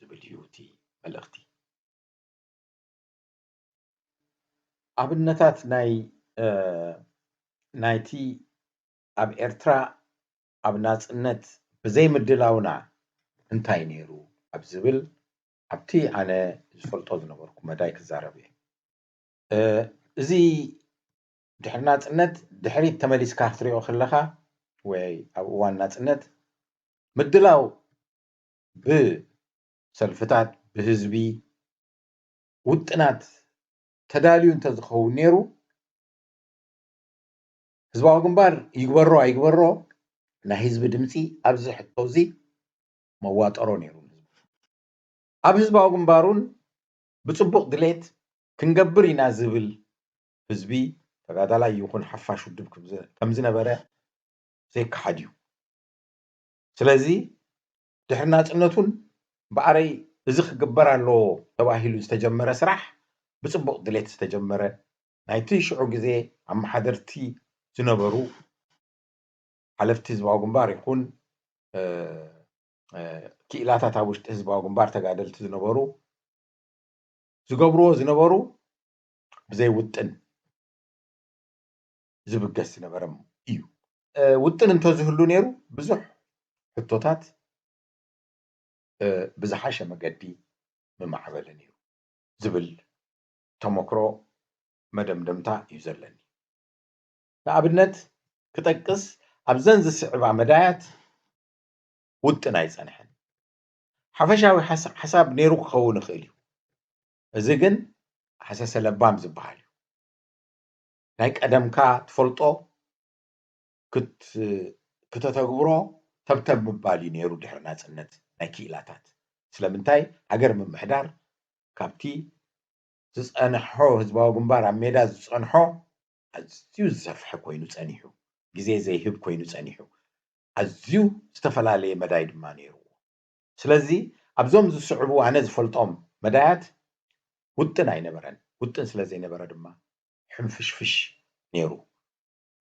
ዝብል እዩ እቲ መልእኽቲ። ኣብነታት ናይ ናይቲ ኣብ ኤርትራ ኣብ ናጽነት ብዘይምድላውና እንታይ ነይሩ ኣብ ዝብል ኣብቲ ኣነ ዝፈልጦ ዝነበርኩ መዳይ ክዛረብ እየ። እዚ ድሕሪ ናጽነት ድሕሪት ተመሊስካ ክትሪኦ ከለኻ ወይ ኣብ እዋን ናጽነት ምድላው ብሰልፍታት ብህዝቢ ውጥናት ተዳልዩ እንተዝኸውን ነይሩ ህዝባዊ ግንባር ይግበሮ ኣይግበሮ ናይ ህዝቢ ድምፂ ኣብዚ ሕቶ እዚ መዋጠሮ ነይሩ። ኣብ ህዝባዊ ግንባሩን ብፅቡቕ ድሌት ክንገብር ኢና ዝብል ህዝቢ ተጋዳላይ ይኹን ሓፋሽ ውድብ ከምዝነበረ ዘይከሓድ እዩ። ስለዚ ድሕሪ ናፅነቱን ብኣረይ እዚ ክግበር ኣለዎ ተባሂሉ ዝተጀመረ ስራሕ ብፅቡቕ ድሌት ዝተጀመረ ናይቲ ሽዑ ግዜ ኣመሓደርቲ ዝነበሩ ሓለፍቲ ህዝባዊ ግንባር ይኹን ክኢላታት ኣብ ውሽጢ ህዝባዊ ግንባር ተጋደልቲ ዝነበሩ ዝገብርዎ ዝነበሩ ብዘይ ውጥን ዝብገስ ዝነበረ እዩ። ውጥን እንተዝህሉ ነይሩ ብዙሕ ሕቶታት ብዝሓሸ መገዲ ምማዕበለ ነይሩ ዝብል ተመክሮ መደምደምታ እዩ ዘለኒ። ንኣብነት ክጠቅስ ኣብዘን ዝስዕባ መዳያት ውጥን ኣይጸንሐን። ሓፈሻዊ ሓሳብ ነይሩ ክኸውን ይኽእል እዩ። እዚ ግን ሃሰሰ ለባም ዝበሃል እዩ። ናይ ቀደምካ ትፈልጦ ክተተግብሮ ተብተብ ምባል እዩ ነይሩ ድሕሪ ናፅነት ናይ ክኢላታት። ስለምንታይ ሃገር ምምሕዳር ካብቲ ዝፀንሖ ህዝባዊ ግንባር ኣብ ሜዳ ዝፀንሖ ኣዝዩ ዝሰፍሐ ኮይኑ ፀኒሑ፣ ግዜ ዘይህብ ኮይኑ ፀኒሑ፣ ኣዝዩ ዝተፈላለየ መዳይ ድማ ነይርዎ። ስለዚ ኣብዞም ዝስዕቡ ኣነ ዝፈልጦም መዳያት ውጥን ኣይነበረን። ውጥን ስለ ዘይነበረ ድማ ሕንፍሽፍሽ ነይሩ።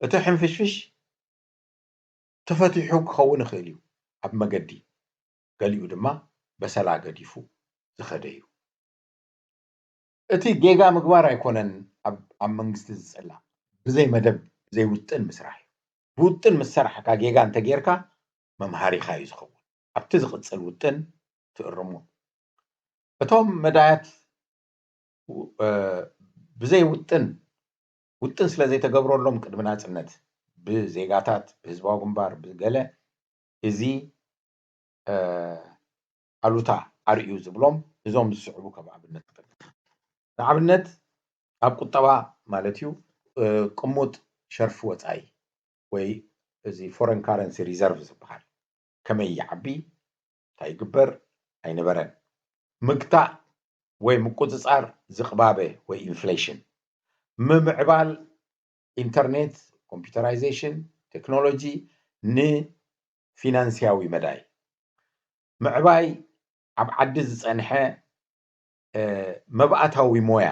እቲ ሕንፍሽፍሽ ተፈቲሑ ክኸውን ይኽእል እዩ ኣብ መገዲ፣ ገሊኡ ድማ በሰላ ገዲፉ ዝኸደ እዩ። እቲ ጌጋ ምግባር ኣይኮነን ኣብ መንግስቲ ዝፅላእ፣ ብዘይ መደብ ብዘይ ውጥን ምስራሕ እዩ። ብውጥን ምስ ሰራሕካ ጌጋ እንተጌርካ መምሃሪኻ እዩ ዝኸውን። ኣብቲ ዝቕፅል ውጥን ትእርሞ። እቶም መዳያት ብዘይ ውጥን ውጥን ስለ ዘይተገብረሎም ቅድሚ ናፅነት ብዜጋታት ብህዝባዊ ግንባር ብገለ እዚ ኣሉታ ኣርእዩ ዝብሎም እዞም ዝስዕቡ ከም ኣብነት ክጠቅስ። ንኣብነት ኣብ ቁጠባ ማለት እዩ ቅሙጥ ሸርፊ ወፃኢ ወይ እዚ foreign currency reserve ዝበሃል ከመይ ይዓቢ፣ እንታይ ይግበር ኣይነበረን። ምግታእ ወይ ምቁፅፃር ዝቕባበ ወይ ኢንፍሌሽን፣ ምምዕባል ኢንተርኔት፣ ኮምፒውተራይዜሽን፣ ቴክኖሎጂ ንፊናንስያዊ መዳይ ምዕባይ፣ ኣብ ዓዲ ዝፀንሐ መባእታዊ ሞያ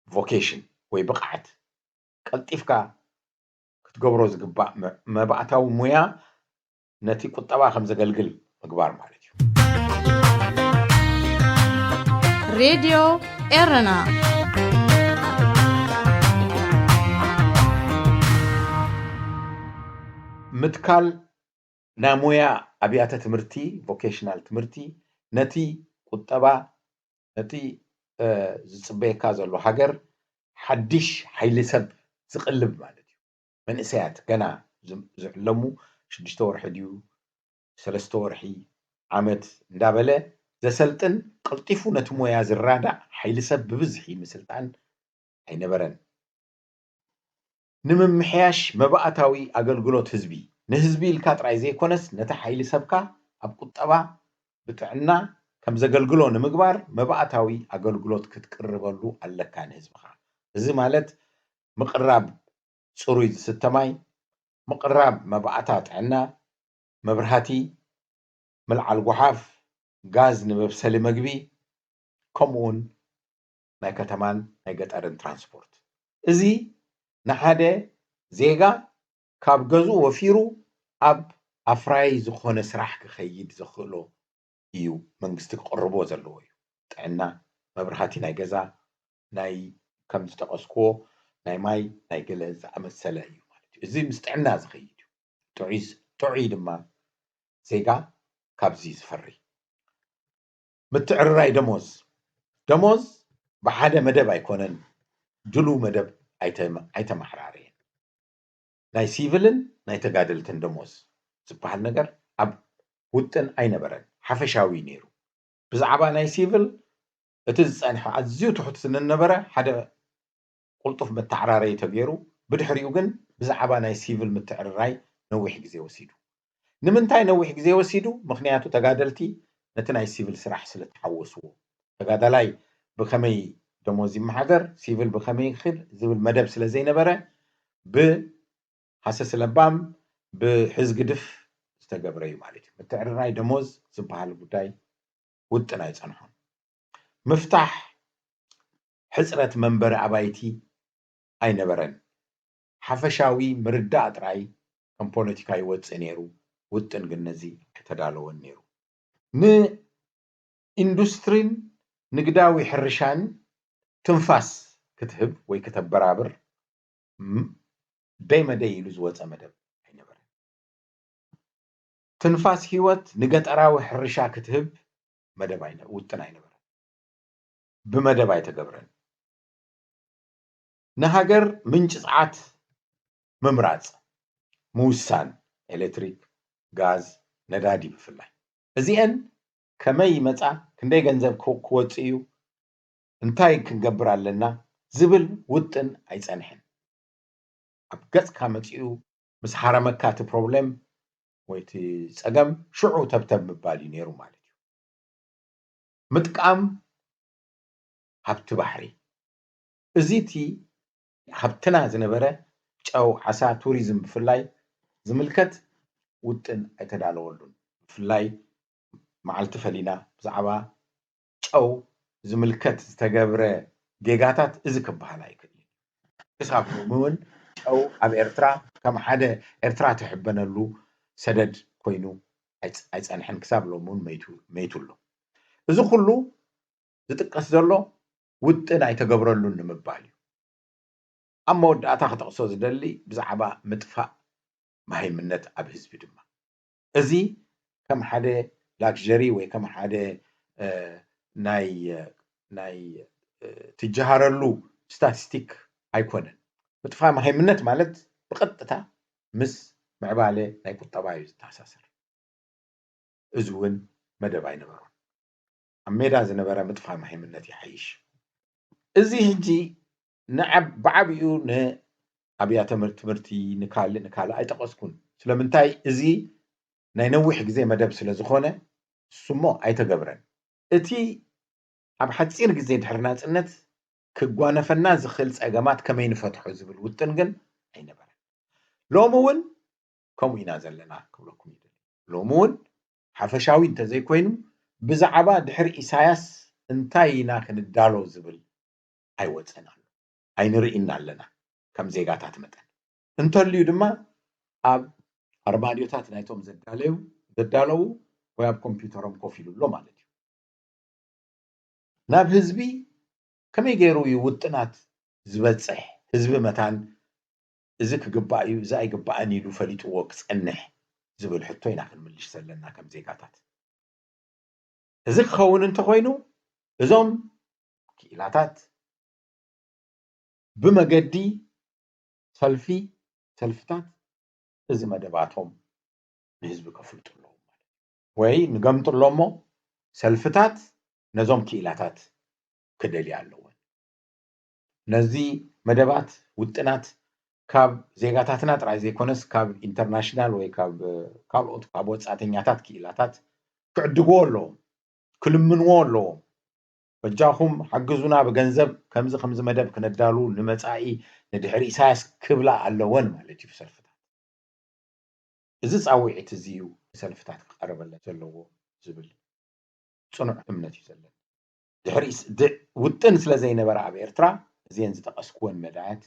ቮኬሽን ወይ ብቕዓት ቀልጢፍካ ክትገብሮ ዝግባእ መባእታዊ ሞያ ነቲ ቁጠባ ከም ዘገልግል ምግባር ማለት እዩ። ሬድዮ ኤረና ምትካል ናይ ሞያ ኣብያተ ትምህርቲ ቮኬሽናል ትምህርቲ ነቲ ቁጠባ ነቲ ዝፅበየካ ዘሎ ሃገር ሓድሽ ሓይሊ ሰብ ዝቕልብ ማለት እዩ። መንእሰያት ገና ዝዕለሙ ሽዱሽተ ወርሒ ድዩ ሰለስተ ወርሒ ዓመት እንዳበለ ዘሰልጥን ቀልጢፉ ነቲ ሞያ ዝራዳእ ሓይሊ ሰብ ብብዝሒ ምስልጣን ኣይነበረን። ንምምሕያሽ መባእታዊ ኣገልግሎት ህዝቢ ንህዝቢ ኢልካ ጥራይ ዘይኮነስ ነቲ ሓይሊ ሰብካ ኣብ ቁጠባ ብጥዕና ከም ዘገልግሎ ንምግባር መባእታዊ ኣገልግሎት ክትቅርበሉ ኣለካ ንህዝብኻ። እዚ ማለት ምቕራብ ፅሩይ ዝስተ ማይ፣ ምቕራብ መባእታ ጥዕና፣ መብርሃቲ፣ ምልዓል ጓሓፍ፣ ጋዝ ንመብሰሊ መግቢ ከምኡውን ናይ ከተማን ናይ ገጠርን ትራንስፖርት። እዚ ንሓደ ዜጋ ካብ ገዝኡ ወፊሩ ኣብ ኣፍራይ ዝኾነ ስራሕ ክኸይድ ዘኽእሎ እዩ መንግስቲ ክቕርቦ ዘለዎ እዩ። ጥዕና፣ መብርሃቲ ናይ ገዛ፣ ናይ ከም ዝጠቐስክዎ ናይ ማይ ናይ ገለ ዝኣመሰለ እዩ ማለት እዩ። እዚ ምስ ጥዕና ዝኸይድ እዩ። ጥዑይ ጥዑይ ድማ ዜጋ ካብዚ ዝፈሪ። ምትዕርራይ ደሞዝ፣ ደሞዝ ብሓደ መደብ ኣይኮነን ድሉው መደብ ኣይተመሓራረየን። ናይ ሲቪልን ናይ ተጋደልትን ደሞዝ ዝበሃል ነገር ኣብ ውጥን ኣይነበረን፣ ሓፈሻዊ ነይሩ። ብዛዕባ ናይ ሲቪል እቲ ዝፀንሐ ኣዝዩ ትሑት ስለነበረ ሓደ ቁልጡፍ መተዓራረይ ተገይሩ፣ ብድሕሪኡ ግን ብዛዕባ ናይ ሲቪል ምትዕርራይ ነዊሕ ግዜ ወሲዱ። ንምንታይ ነዊሕ ግዜ ወሲዱ? ምኽንያቱ ተጋደልቲ ነቲ ናይ ሲቪል ስራሕ ስለ ተሓወስዎ። ተጋዳላይ ብኸመይ ደሞዝ ይመሓደር፣ ሲቪል ብኸመይ ይኽድ ዝብል መደብ ስለ ዘይነበረ ብሃሰስ ለባም ብሕዝግድፍ ዝተገብረ እዩ ማለት እዩ። ምትዕርራይ ደሞዝ ዝበሃል ጉዳይ ውጥን ኣይፀንሖን። ምፍታሕ ሕፅረት መንበሪ ኣባይቲ ኣይነበረን። ሓፈሻዊ ምርዳእ ጥራይ ከም ፖለቲካ ይወፅእ ነይሩ፣ ውጥን ግን ነዚ ኣይተዳለወን ነይሩ። ንኢንዱስትሪን ንግዳዊ ሕርሻን ትንፋስ ክትህብ ወይ ክተበራብር ደይ መደይ ኢሉ ዝወፀ መደብ ኣይነበረን። ትንፋስ ህይወት ንገጠራዊ ሕርሻ ክትህብ መደብ ውጥን ኣይነበረን። ብመደብ ኣይተገብረን። ንሃገር ምንጭ ጸዓት ምምራጽ፣ ምውሳን፣ ኤሌክትሪክ፣ ጋዝ፣ ነዳዲ ብፍላይ። እዚኤን ከመይ ይመጻ፣ ክንደይ ገንዘብ ክወጽእ እዩ፣ እንታይ ክንገብር ኣለና ዝብል ውጥን ኣይጸንሐን። ኣብ ገጽካ መጺኡ ምስ ሓረመካ እቲ ፕሮብሌም ወይ እቲ ጸገም ሽዑ ተብተብ ምባል እዩ ነይሩ ማለት እዩ። ምጥቃም ሃብቲ ባሕሪ። እዚ እቲ ሃብትና ዝነበረ ጨው፣ ዓሳ፣ ቱሪዝም ብፍላይ ዝምልከት ውጥን ኣይተዳለወሉን። ብፍላይ መዓልቲ ፈሊና ብዛዕባ ጨው ዝምልከት ዝተገብረ ጌጋታት እዚ ክበሃል ኣይክእልን። ክሳብ ሎሚ እውን ጨው ኣብ ኤርትራ ከም ሓደ ኤርትራ ትሕበነሉ ሰደድ ኮይኑ ኣይጸንሐን። ክሳብ ሎሚ እውን መይቱ ኣሎ። እዚ ኩሉ ዝጥቀስ ዘሎ ውጥን ኣይተገብረሉን ንምባል እዩ። ኣብ መወዳእታ ክጠቕሶ ዝደሊ ብዛዕባ ምጥፋእ መሃይምነት ኣብ ህዝቢ ድማ። እዚ ከም ሓደ ላክዠሪ ወይ ከም ሓደ ናይ ናይ ትጀሃረሉ ስታቲስቲክ ኣይኮነን። ምጥፋእ መሃይምነት ማለት ብቐጥታ ምስ ምዕባለ ናይ ቁጠባ እዩ ዝተኣሳሰር። እዚ እውን መደብ ኣይነበሮን። ኣብ ሜዳ ዝነበረ ምጥፋእ መሃይምነት ይሓይሽ። እዚ ሕጂ ብዓብኡ ንኣብያተ ትምህርቲ ንካልእ ንካልእ ኣይጠቐስኩን። ስለምንታይ? እዚ ናይ ነዊሕ ግዜ መደብ ስለ ዝኾነ እሱሞ ኣይተገብረን። እቲ ኣብ ሓፂር ግዜ ድሕሪ ናፅነት ክጓነፈና ዝኽእል ፀገማት ከመይ ንፈትሖ ዝብል ውጥን ግን ኣይነበረን። ሎሚ እውን ከምኡ ኢና ዘለና ክብለኩም ይደሊ። ሎሚ እውን ሓፈሻዊ እንተዘይኮይኑ ብዛዕባ ድሕሪ ኢሳያስ እንታይ ኢና ክንዳሎ ዝብል ኣይወፀን ኣሎ፣ ኣይንርእይን ኣለና ከም ዜጋታት መጠን። እንተልዩ ድማ ኣብ ኣርማድዮታት ናይቶም ዘዳለዩ ዘዳለዉ ወይ ኣብ ኮምፒውተሮም ኮፍ ኢሉ ኣሎ ማለት እዩ። ናብ ህዝቢ ከመይ ገይሩ እዩ ውጥናት ዝበፅሕ? ህዝቢ መታን እዚ ክግባእ እዩ፣ እዚ ኣይግባእን ኢሉ ፈሊጥዎ ክፀንሕ ዝብል ሕቶ ኢና ክንምልሽ ዘለና ከም ዜጋታት። እዚ ክኸውን እንተኾይኑ እዞም ክኢላታት ብመገዲ ሰልፊ ሰልፍታት እዚ መደባቶም ንህዝቢ ከፍልጡ ኣለዎም ማለት እዩ። ወይ ንገምጥሎ እሞ ሰልፍታት ነዞም ክኢላታት ክደልያ ኣለወን። ነዚ መደባት ውጥናት ካብ ዜጋታትና ጥራይ ዘይኮነስ ካብ ኢንተርናሽናል ወይ ካብ ካልኦት ካብ ወጻእተኛታት ክኢላታት ክዕድግዎ ኣለዎም፣ ክልምንዎ ኣለዎም። በጃኹም ሓግዙና ብገንዘብ ከምዚ ከምዚ መደብ ክነዳሉ ንመጻኢ ንድሕሪ ኢሳያስ ክብላ ኣለወን ማለት እዩ ሰልፍታት። እዚ ጻውዒት እዚ እዩ ንሰልፍታት ክቐርበለን ዘለዎ ዝብል ጽኑዕ እምነት እዩ ዘለኒ። ድሕሪ ውጥን ስለ ዘይነበረ ኣብ ኤርትራ እዚአን ዝጠቐስኩወን መዳያት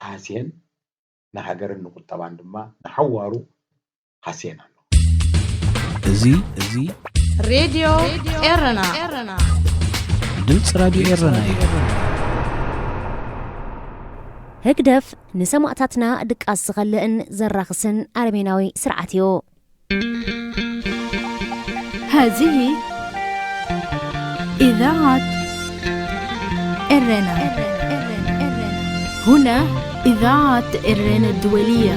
ሃስየን ንሃገርን ንቁጠባን ድማ ንሓዋሩ ሃስየን ኣሎ። እዚ እዚ ሬድዮ ኤረና ድምፂ ራድዮ ኤረና እዩ። ህግደፍ ንሰማእታትና ድቃስ ዝኸልእን ዘራኽስን ኣረሜናዊ ስርዓት እዩ። هذه إذاعة إرنا. هنا إذاعة إرنا الدولية.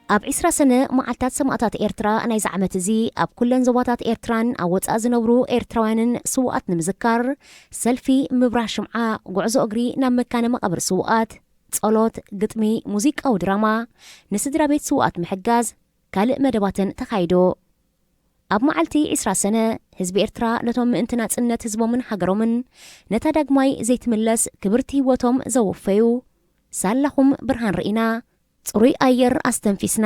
ኣብ ዒስራ ሰነ መዓልታት ሰማእታት ኤርትራ ናይዚ ዓመት እዚ ኣብ ኩለን ዞባታት ኤርትራን ኣብ ወጻኢ ዝነብሩ ኤርትራውያንን ስውኣት ንምዝካር ሰልፊ፣ ምብራህ ሽምዓ፣ ጉዕዞ እግሪ ናብ መካነ መቓብር ስውኣት፣ ጸሎት፣ ግጥሚ፣ ሙዚቃዊ ድራማ፣ ንስድራ ቤት ስውኣት ምሕጋዝ፣ ካልእ መደባትን ተኻይዶ። ኣብ መዓልቲ ዒስራ ሰነ ህዝቢ ኤርትራ ነቶም ምእንቲ ናጽነት ህዝቦምን ሃገሮምን ነታ ዳግማይ ዘይትምለስ ክብርቲ ህይወቶም ዘወፈዩ ሳላኹም ብርሃን ርኢና፣ ጽሩይ ኣየር ኣስተንፊስና፣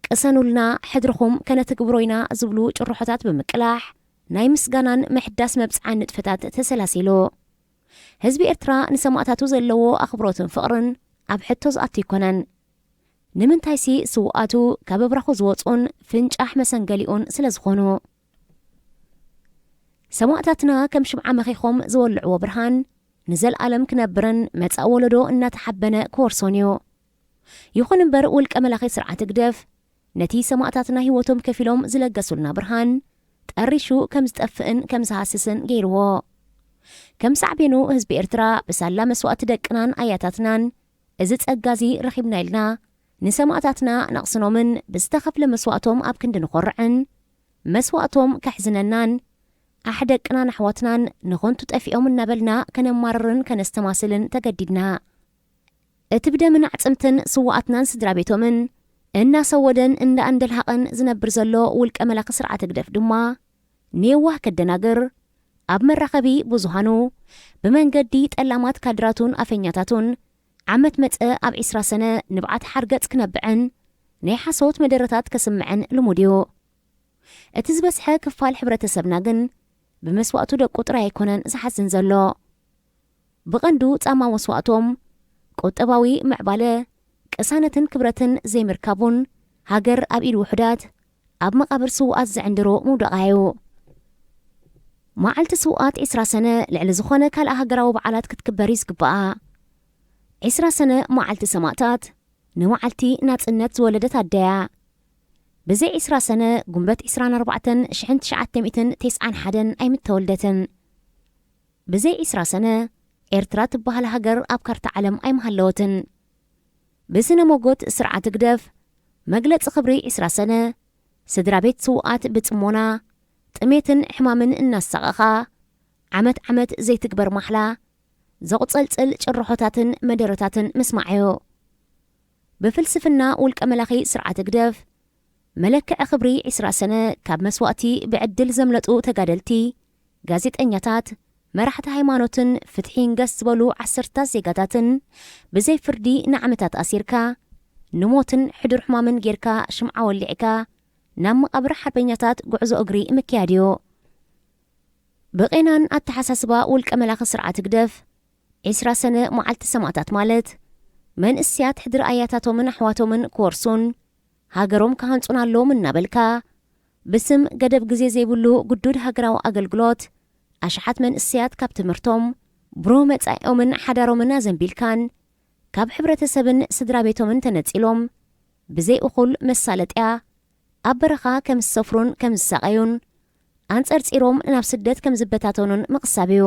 ቅሰኑልና ሕድርኹም ከነትግብሮ ኢና ዝብሉ ጭርሖታት ብምቅላሕ ናይ ምስጋናን ምሕዳስ መብጽዓን ንጥፈታት ተሰላሲሉ። ህዝቢ ኤርትራ ንሰማእታቱ ዘለዎ ኣኽብሮትን ፍቕርን ኣብ ሕቶ ዝኣቱ ኣይኮነን። ንምንታይሲ ስውኣቱ ካብ ኣብራኹ ዝወፁን ፍንጫሕ መሰንገሊኡን ስለ ዝኾኑ። ሰማእታትና ከም ሽምዓ መኺኾም ዝወልዕዎ ብርሃን ንዘለኣለም ክነብርን መጻእ ወለዶ እናተሓበነ ክወርሶን እዩ። ይኹን እምበር ውልቀ መላኺ ስርዓት ህግደፍ ነቲ ሰማእታትና ህይወቶም ከፊሎም ዝለገሱልና ብርሃን ጠሪሹ ከም ዝጠፍእን ከም ዝሃስስን ገይርዎ። ከም ሳዕቤኑ ህዝቢ ኤርትራ ብሳላ መስዋእቲ ደቅናን ኣያታትናን እዚ ጸጋ እዚ ረኺብና ኢልና ንሰማእታትና ነቕስኖምን ብዝተኸፍለ መስዋእቶም ኣብ ክንዲ ንኾርዕን መስዋእቶም ከሕዝነናን ኣሕ ደቅናን ኣሕዋትናን ንኾንቱ ጠፊኦም እናበልና ከነማርርን ከነስተማስልን ተገዲድና። እቲ ብደምን ኣዕጽምትን ስውኣትናን ስድራ ቤቶምን እናሰወደን እንዳ እንደልሃቐን ዝነብር ዘሎ ውልቀ መላኺ ስርዓት ህግደፍ ድማ ንየዋህ ከደናግር ኣብ መራኸቢ ብዙሃኑ ብመንገዲ ጠላማት ካድራቱን ኣፈኛታቱን ዓመት መጸ ኣብ ዒስራ ሰነ ንብዓት ሓርገጽ ክነብዕን ናይ ሓሶት መደረታት ከስምዕን ልሙድ እዩ። እቲ ዝበዝሐ ክፋል ሕብረተሰብና ግን ብመስዋእቱ ደቁ ጥራይ ኣይኮነን ዝሓዝን ዘሎ። ብቐንዱ ጻማ መስዋእቶም ቁጠባዊ ምዕባለ፣ ቅሳነትን ክብረትን ዘይምርካቡን ሃገር ኣብ ኢድ ውሑዳት ኣብ መቓብር ስውኣት ዝዕንድሩ ምውደቓ እዩ። መዓልቲ ስውኣት ዒስራ ሰነ ልዕሊ ዝኾነ ካልእ ሃገራዊ በዓላት ክትክበር እዩ ዝግባኣ። ዒስራ ሰነ መዓልቲ ሰማእታት ንመዓልቲ ናጽነት ዝወለደት ኣደያ። ብዘይ ዒስራ ሰነ ጉንበት ዒስራን ኣርባዕተን ሽሕን ትሽዓተ ሚእትን ተስዓን ሓደን ኣይምተወልደትን። ብዘይ ዒስራ ሰነ ኤርትራ ትበሃል ሃገር ኣብ ካርታ ዓለም ኣይምሃለወትን። ብስነ ሞጎት ስርዓት ህግደፍ መግለጺ ክብሪ ዒስራ ሰነ ስድራ ቤት ስውኣት ብጽሞና ጥሜትን ሕማምን እናሳቐኻ ዓመት ዓመት ዘይትግበር ማሕላ ዘቑጸልጽል ጭርሖታትን መደረታትን ምስማዕ እዩ። ብፍልስፍና ውልቀ መላኺ ስርዓት ህግደፍ መለክዒ ክብሪ ዒስራ ሰነ ካብ መስዋእቲ ብዕድል ዘምለጡ ተጋደልቲ፣ ጋዜጠኛታት፣ መራሕቲ ሃይማኖትን ፍትሒ ይንገስ ዝበሉ ዓሰርታት ዜጋታትን ብዘይ ፍርዲ ንዓመታት ኣሲርካ ንሞትን ሕዱር ሕማምን ጌርካ ሽምዓ ወሊዕካ ናብ መቓብር ሓርበኛታት ጉዕዞ እግሪ ምክያድ እዩ። ብቄናን ኣተሓሳስባ ውልቀ መላኺ ስርዓት ህግደፍ ዒስራ ሰነ መዓልቲ ሰማእታት ማለት መንእስያት ሕድሪ ኣያታቶምን ኣሕዋቶምን ክወርሱን ሃገሮም ክሃንጹን ኣለዎም እናበልካ ብስም ገደብ ግዜ ዘይብሉ ግዱድ ሃገራዊ ኣገልግሎት ኣሽሓት መንእስያት ካብ ትምህርቶም ብሩህ መጻኢኦምን ሓዳሮምን ኣዘንቢልካን ካብ ሕብረተሰብን ስድራ ቤቶምን ተነጺሎም ብዘይ እኹል መሳለጥያ ኣብ በረኻ ከም ዝሰፍሩን ከም ዝሳቐዩን ኣንጸርጺሮም ናብ ስደት ከም ዝበታተኑን ምቕሳብ እዩ።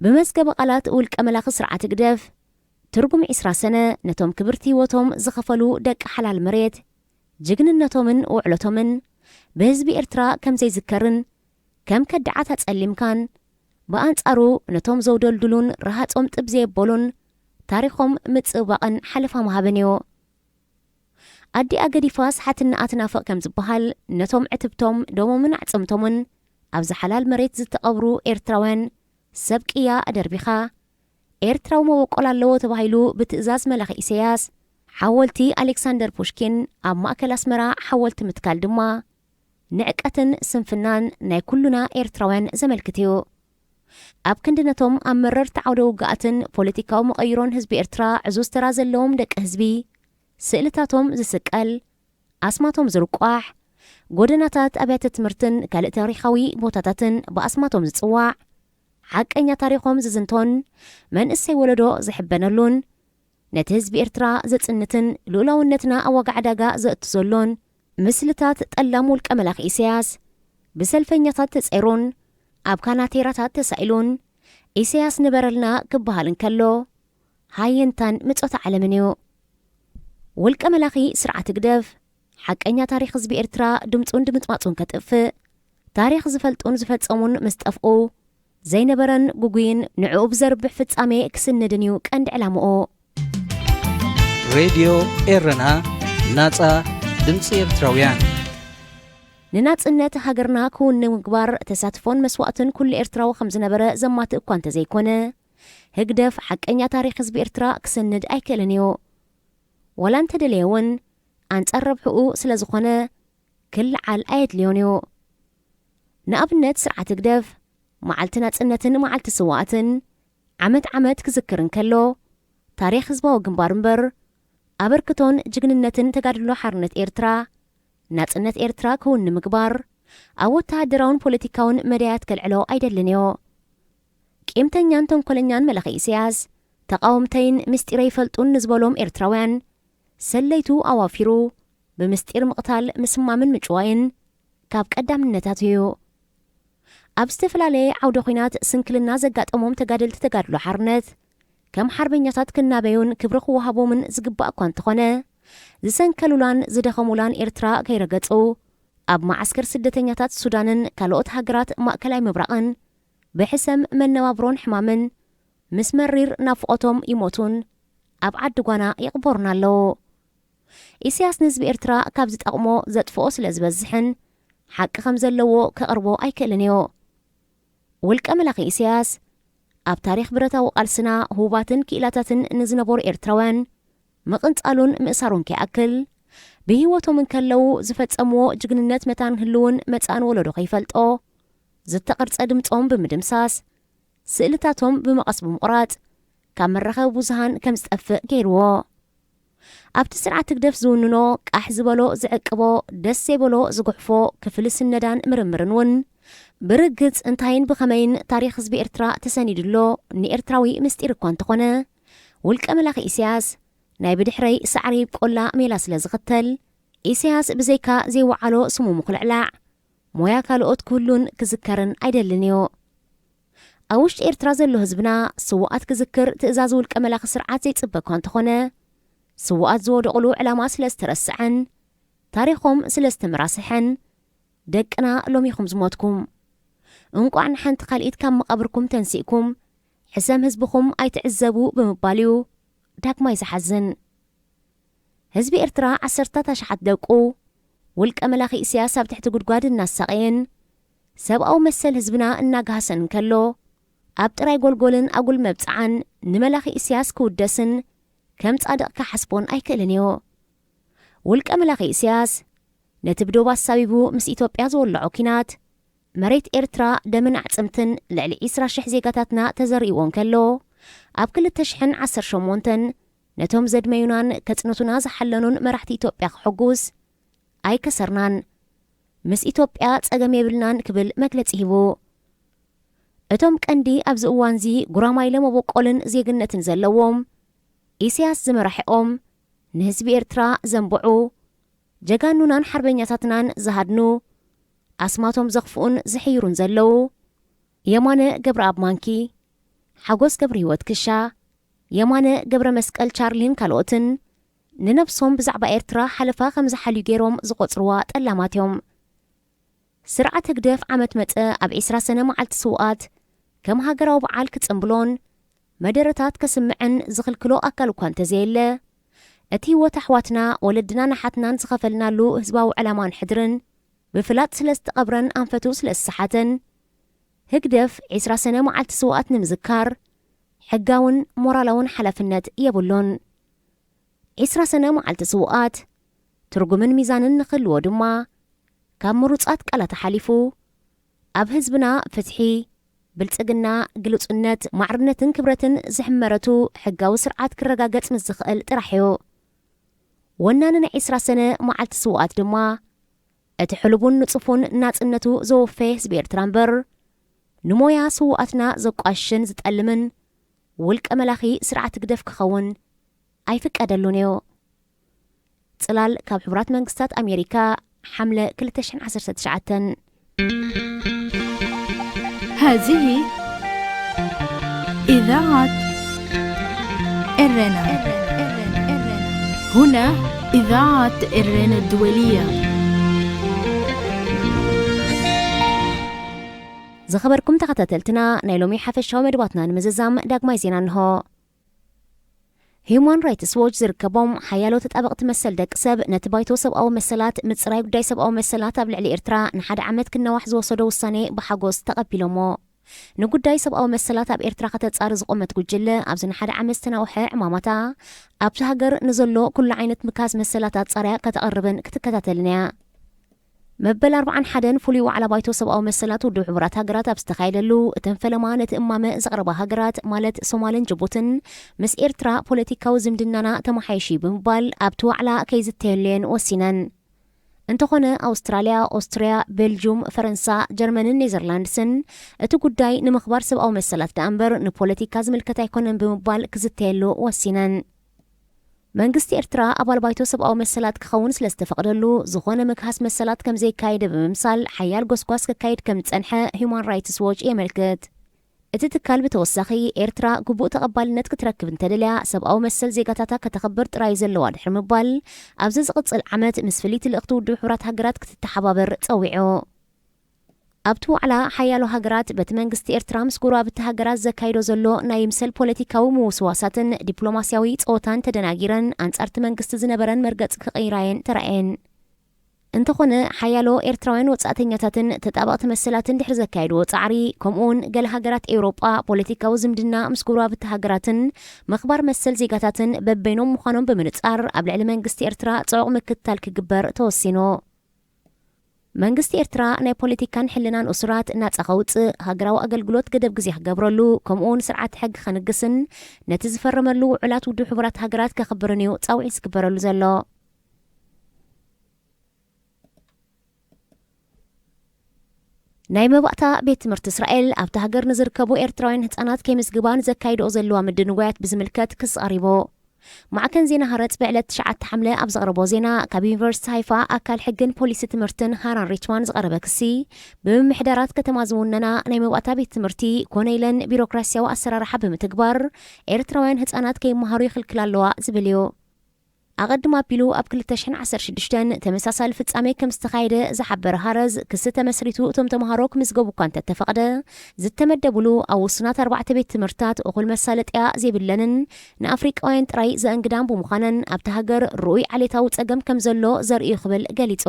ብመዝገበ ቃላት ውልቀ መላኺ ስርዓት ህግደፍ ትርጉም ዒስራ ሰነ ነቶም ክብርቲ ህይወቶም ዝኸፈሉ ደቂ ሓላል መሬት ጅግንነቶምን ውዕለቶምን ብህዝቢ ኤርትራ ከም ዘይዝከርን ከም ከዳዓት ኣጸሊምካን ብኣንጻሩ ነቶም ዘውደልድሉን ረሃጾም ጥብ ዘየበሉን ታሪኾም ምጽብባቕን ሓለፋ ምሃብን እዩ። ኣዲኣ ገዲፋስ ሓትንኣ ትናፍቕ ከም ዝበሃል ነቶም ዕትብቶም ደሞምን ኣዕጽምቶምን ኣብዚ ሓላል መሬት ዝተቐብሩ ኤርትራውያን ሰብ ቅያ ኣደርቢኻ ኤርትራዊ መበቆል ኣለዎ ተባሂሉ ብትእዛዝ መላኺ ኢሰያስ ሓወልቲ ኣሌክሳንደር ፑሽኪን ኣብ ማእከል ኣስመራ ሓወልቲ ምትካል ድማ ንዕቀትን ስንፍናን ናይ ኩሉና ኤርትራውያን ዘመልክት እዩ። ኣብ ክንዲ ነቶም ኣብ መረርቲ ዓውደ ውግኣትን ፖለቲካዊ መቐይሮን ህዝቢ ኤርትራ ዕዙዝ ተራ ዘለዎም ደቂ ህዝቢ ስእልታቶም ዝስቀል ኣስማቶም ዝርቋሕ ጎደናታት ኣብያተ ትምህርትን ካልእ ታሪኻዊ ቦታታትን ብኣስማቶም ዝጽዋዕ ሓቀኛ ታሪኾም ዝዝንቶን መንእሰይ ወለዶ ዝሕበነሉን ነቲ ህዝቢ ኤርትራ ዘጽንትን ልኡላውነትና ኣብ ዋጋ ዕዳጋ ዘእቱ ዘሎን ምስልታት ጠላም ውልቀ መላኺ ኢሰያስ ብሰልፈኛታት ተጸይሩን ኣብ ካናቴራታት ተሳኢሉን ኢሰያስ ንበረልና ክበሃል እንከሎ ሃየንታን ምጾት ዓለምን እዩ። ውልቀ መላኺ ስርዓት ህግደፍ ሓቀኛ ታሪኽ ህዝቢ ኤርትራ ድምጹን ድምጽማጹን ከጥፍእ ታሪኽ ዝፈልጡን ዝፈጸሙን ምስ ጠፍኡ ዘይነበረን ጉጉይን ንዕኡ ብዘርብሕ ፍጻሜ ክስንድን እዩ ቀንዲ ዕላምኡ። ሬድዮ ኤረና፣ ናጻ ድምጺ ኤርትራውያን። ንናጽነት ሃገርና ክውን ንምግባር ተሳትፎን መስዋእትን ኩሉ ኤርትራዊ ከም ዝነበረ ዘማትእ እኳ እንተዘይኮነ ህግደፍ ሓቀኛ ታሪኽ ህዝቢ ኤርትራ ክስንድ ኣይክእልን እዩ። ዋላ እንተደለየ እውን ኣንጻር ረብሕኡ ስለ ዝኾነ ክለዓል ኣየድልዮን እዩ። ንኣብነት ስርዓት ህግደፍ መዓልቲ ናጽነትን መዓልቲ ስውኣትን ዓመት ዓመት ክዝክር እንከሎ ታሪኽ ህዝባዊ ግንባር እምበር ኣበርክቶን ጅግንነትን ተጋድሎ ሓርነት ኤርትራ፣ ናጽነት ኤርትራ ክውን ንምግባር ኣብ ወተሃደራውን ፖለቲካውን መዳያት ከልዕሎ ኣይደልን እዮ። ቂምተኛን ተንኮለኛን መላኺ ኢሳያስ፣ ተቓወምተይን ምስጢረይ ይፈልጡን ንዝበሎም ኤርትራውያን ሰለይቱ ኣዋፊሩ ብምስጢር ምቕታል፣ ምስማምን ምጭዋይን ካብ ቀዳምነታት እዩ። ኣብ ዝተፈላለየ ዓውደ ኹናት ስንክልና ዘጋጠሞም ተጋደልቲ ተጋድሎ ሓርነት ከም ሓርበኛታት ክናበዩን ክብሪ ክወሃቦምን ዝግባእ እኳ እንተኾነ፣ ዝሰንከሉላን ዝደኸሙላን ኤርትራ ከይረገጹ ኣብ መዓስከር ስደተኛታት ሱዳንን ካልኦት ሃገራት ማእከላይ ምብራቕን ብሕሰም መነባብሮን ሕማምን ምስ መሪር ናፍቖቶም ይሞቱን ኣብ ዓዲ ጓና ይቕበሩን ኣለዉ። ኢሳያስ ንህዝቢ ኤርትራ ካብ ዝጠቕሞ ዘጥፍኦ ስለ ዝበዝሕን ሓቂ ከም ዘለዎ ከቕርቦ ኣይክእልን እዩ። ውልቀ መላኺ ኢሳያስ ኣብ ታሪኽ ብረታዊ ቃልስና ህቡባትን ክኢላታትን ንዝነበሩ ኤርትራውያን ምቕንጻሉን ምእሳሩን ከይኣክል፣ ብህይወቶም እንከለዉ ዝፈጸምዎ ጅግንነት መታን ህልውን መጻእን ወለዶ ከይፈልጦ ዝተቐርጸ ድምጾም ብምድምሳስ፣ ስእልታቶም ብመቐስ ብምቑራጽ ካብ መራኸቢ ብዙሃን ከም ዝጠፍእ ገይርዎ። ኣብቲ ስርዓት ህግደፍ ዝውንኖ፣ ቃሕ ዝበሎ ዝዕቅቦ፣ ደስ ዘይበሎ ዝጉሕፎ፣ ክፍሊ ስነዳን ምርምርን እውን ብርግጽ እንታይን ብኸመይን ታሪኽ ህዝቢ ኤርትራ ተሰኒዱ ኣሎ ንኤርትራዊ ምስጢር እኳ እንተኾነ፣ ውልቀ መላኺ ኢሳያስ ናይ ብድሕረይ ሳዕሪ ይብቆላ ሜላ ስለ ዝኽተል፣ ኢሳያስ ብዘይካ ዘይወዓሎ ስሙ ምኹልዕላዕ፣ ሞያ ካልኦት ክህሉን ክዝከርን ኣይደልን እዩ። ኣብ ውሽጢ ኤርትራ ዘሎ ህዝብና ስዉኣት ክዝክር ትእዛዝ ውልቀ መላኺ ስርዓት ዘይጽበ እኳ እንተኾነ፣ ስዉኣት ዝወደቑሉ ዕላማ ስለ ዝተረስዐን ታሪኾም ስለ ዝተመራስሐን፣ ደቅና ሎሚኹም ዝሞትኩም፣ እንቋዕ ንሓንቲ ካልኢት ካብ መቓብርኩም ተንሲእኩም፣ ሕሰም ህዝብኹም ኣይትዕዘቡ ብምባል እዩ ዳግማይ ዝሓዝን። ህዝቢ ኤርትራ ዓሰርታት ኣሽሓት ደቁ፣ ውልቀ መላኺ ኢሳያስ ኣብ ትሕቲ ጉድጓድ እናሳቐየን፣ ሰብኣዊ መሰል ህዝብና እናጋህሰን እንከሎ፣ ኣብ ጥራይ ጎልጎልን ኣጉል መብጽዓን ንመላኺ ኢሳያስ ክውደስን ከም ጻድቕ ክሓስቦን ኣይክእልን እዩ። ውልቀ መላኺ ኢሳያስ፣ ነቲ ብዶብ ኣሳቢቡ ምስ ኢትዮጵያ ዝወለዖ ኲናት፣ መሬት ኤርትራ ደምን ኣዕጽምትን ልዕሊ ዕስራ ሽሕ ዜጋታትና ተዘሪእዎ እንከሎ፣ ኣብ ክልተ ሽሕን ዓሰርተ ሸሞንተን ነቶም ዘድመዩናን ከጽንቱና ዝሓለኑን መራሕቲ ኢትዮጵያ ክሕጉስ ኣይከሰርናን። ምስ ኢትዮጵያ ጸገም የብልናን ክብል መግለጺ ሂቡ። እቶም ቀንዲ ኣብዚ እዋንዚ ጉራማይለ መበቆልን ዜግነትን ዘለዎም፣ ኢሳያስ ዝመራሕኦም፣ ንህዝቢ ኤርትራ ዘንብዑ፣ ጀጋኑናን ሓርበኛታትናን ዝሃድኑ፣ ኣስማቶም ዘኽፍኡን ዝሕይሩን ዘለዉ፣ የማነ ገብረኣብ ማንኪ፣ ሓጎስ ገብረህይወት ክሻ፣ የማነ ገብረ መስቀል ቻርሊን ካልኦትን፣ ንነብሶም ብዛዕባ ኤርትራ ሓለፋ ከም ዝሓልዩ ገይሮም ዝቖጽርዋ ጠላማት እዮም። ስርዓት ህግደፍ ዓመት መጸ ኣብ ዕስራ ሰነ መዓልቲ ስውኣት ከም ሃገራዊ በዓል ክጽንብሎን መደረታት ከስምዕን ዝኽልክሎ ኣካል እኳ እንተዘየለ፣ እቲ ህይወት ኣሕዋትና፣ ወለድናን ኣሓትናን ዝኸፈልናሉ ህዝባዊ ዕላማን ሕድርን ብፍላጥ ስለ ዝተቐብረን ኣንፈቱ ስለ ዝሰሓተን፣ ህግደፍ ዕስራ ሰነ መዓልቲ ስውኣት ንምዝካር ሕጋውን ሞራላውን ሓላፍነት የብሉን። ዕስራ ሰነ መዓልቲ ስውኣት ትርጉምን ሚዛንን ንኽህልዎ ድማ፣ ካብ ምሩጻት ቃላት ሓሊፉ፣ ኣብ ህዝብና ፍትሒ፣ ብልጽግና፣ ግሉጽነት፣ ማዕርነትን ክብረትን ዝሕመረቱ ሕጋዊ ስርዓት ክረጋገጽ ምስ ዝኽእል ጥራሕ እዩ። ወናኒ ናይ ዕስራ ሰነ መዓልቲ ስውኣት ድማ፣ እቲ ሕሉቡን ንጹፉን ናጽነቱ ዘወፈየ ህዝቢ ኤርትራ እምበር፣ ንሞያ ስውኣትና ዘቋሽን ዝጠልምን ውልቀ መላኺ ስርዓት ህግደፍ ክኸውን ኣይፍቀደሉን እዩ። ጽላል ካብ ሕቡራት መንግስታት ኣሜሪካ፣ ሓምለ ክልተ ሽሕን ዓሰርተ ትሽዓተን። هذه إذاعة إرنا. هنا إذاعة إرنا الدولية. ዝኸበርኩም ተኸታተልትና፣ ናይ ሎሚ ሓፈሻዊ መደባትና ንምዝዛም ዳግማይ ዜና እንሆ። ሂዩማን ራይትስ ዎች ዝርከቦም ሓያሎ ተጣበቕቲ መሰል ደቂ ሰብ፣ ነቲ ባይቶ ሰብኣዊ መሰላት ምጽራይ ጉዳይ ሰብኣዊ መሰላት ኣብ ልዕሊ ኤርትራ ንሓደ ዓመት ክነዋሕ ዝወሰዶ ውሳኔ ብሓጎስ ተቐቢሎሞ። ንጉዳይ ሰብኣዊ መሰላት ኣብ ኤርትራ ከተጻሪ ዝቖመት ጉጅለ፣ ኣብዚ ንሓደ ዓመት ዝተናውሐ ዕማማታ፣ ኣብቲ ሃገር ንዘሎ ኩሉ ዓይነት ምካዝ መሰላት ኣጻርያ ከተቕርብን ክትከታተልን እያ። መበል ኣርባዓን ሓደን ፍሉይ ዋዕላ ባይቶ ሰብኣዊ መሰላት ውድብ ሕቡራት ሃገራት ኣብ ዝተኻየደሉ፣ እተን ፈለማ ነቲ እማመ ዘቕረባ ሃገራት፣ ማለት ሶማልን ጅቡትን፣ ምስ ኤርትራ ፖለቲካዊ ዝምድናና ተመሓይሽ እዩ ብምባል ኣብቲ ዋዕላ ከይዝተየሉ እየን ወሲነን። እንተኾነ ኣውስትራልያ፣ ኦስትርያ፣ ቤልጁም፣ ፈረንሳ፣ ጀርመንን ኔዘርላንድስን እቲ ጉዳይ ንምኽባር ሰብኣዊ መሰላት ደኣ እምበር ንፖለቲካ ዝምልከት ኣይኮነን ብምባል ክዝተየሉ ወሲነን። መንግስቲ ኤርትራ ኣባል ባይቶ ሰብኣዊ መሰላት ክኸውን ስለ ዝተፈቕደሉ፣ ዝኾነ ምግሃስ መሰላት ከም ዘይካየደ ብምምሳል፣ ሓያል ጎስጓስ ክካየድ ከም ዝጸንሐ ሂዩማን ራይትስ ዎች የመልክት። እቲ ትካል ብተወሳኺ፣ ኤርትራ ግቡእ ተቐባልነት ክትረክብ እንተደልያ፣ ሰብኣዊ መሰል ዜጋታታ ከተኽብር ጥራይ ዘለዋ ድሕሪ ምባል፣ ኣብዚ ዝቕጽል ዓመት ምስ ፍልይቲ ልእኽቲ ውድብ ሕቡራት ሃገራት ክትተሓባበር ጸዊዑ። ኣብቲ ዋዕላ ሓያሎ ሃገራት በቲ መንግስቲ ኤርትራ ምስ ጎረባብቲ ሃገራት ዘካይዶ ዘሎ ናይ ምሰል ፖለቲካዊ ምውስዋሳትን ዲፕሎማስያዊ ጸወታን ተደናጊረን ኣንጻርቲ መንግስቲ ዝነበረን መርገጽ ክቕይራየን ተራእየን። እንተኾነ ሓያሎ ኤርትራውያን ወጻእተኛታትን ተጣበቕቲ መሰላትን ድሕሪ ዘካየድዎ ጻዕሪ፣ ከምኡውን ገለ ሃገራት ኤውሮጳ ፖለቲካዊ ዝምድና ምስ ጎረባብቲ ሃገራትን ምኽባር መሰል ዜጋታትን በበይኖም ምዃኖም ብምንጻር ኣብ ልዕሊ መንግስቲ ኤርትራ ጽዑቕ ምክትታል ክግበር ተወሲኑ። መንግስቲ ኤርትራ ናይ ፖለቲካን ሕልናን እሱራት ናጻ ከውጽእ፣ ሃገራዊ ኣገልግሎት ገደብ ግዜ ክገብረሉ፣ ከምኡውን ስርዓት ሕጊ ከንግስን ነቲ ዝፈረመሉ ውዕላት ውድብ ሕቡራት ሃገራት ከኽብርን እዩ ጻውዒት ዝግበረሉ ዘሎ። ናይ መባእታ ቤት ትምህርቲ እስራኤል ኣብታ ሃገር ንዝርከቡ ኤርትራውያን ህጻናት ከይምዝግባ ንዘካይድኦ ዘለዋ ምድንጓያት ብዝምልከት ክሲ ቀሪቡ። ማዕከን ዜና ሃረጽ ብዕለት ትሽዓተ ሓምለ ኣብ ዘቕረቦ ዜና፣ ካብ ዩኒቨርሲቲ ሃይፋ ኣካል ሕግን ፖሊሲ ትምህርትን ሃራን ሪችማን ዝቐረበ ክሲ፣ ብምምሕዳራት ከተማ ዝውነና ናይ መባእታ ቤት ትምህርቲ ኮነ ኢለን ቢሮክራሲያዊ ኣሰራርሓ ብምትግባር ኤርትራውያን ህጻናት ከይመሃሩ ይኽልክላ ኣለዋ ዝብል እዩ። ኣቐድም ኣቢሉ ኣብ ክልተ ሽሕን ዓሰርተ ሽዱሽተን ተመሳሳሊ ፍጻሜ ከም ዝተኻየደ ዝሓበረ ሃረዝ፣ ክሲ ተመስሪቱ እቶም ተምሃሮ ክምዝገቡ እኳ እንተተፈቕደ፣ ዝተመደቡሉ ኣብ ውሱናት ኣርባዕተ ቤት ትምህርትታት እኹል መሳለጥያ ዘይብለንን ንኣፍሪቃውያን ጥራይ ዘእንግዳን ብምዃነን ኣብቲ ሃገር ርኡይ ዓሌታዊ ጸገም ከም ዘሎ ዘርእዩ ክብል ገሊጹ።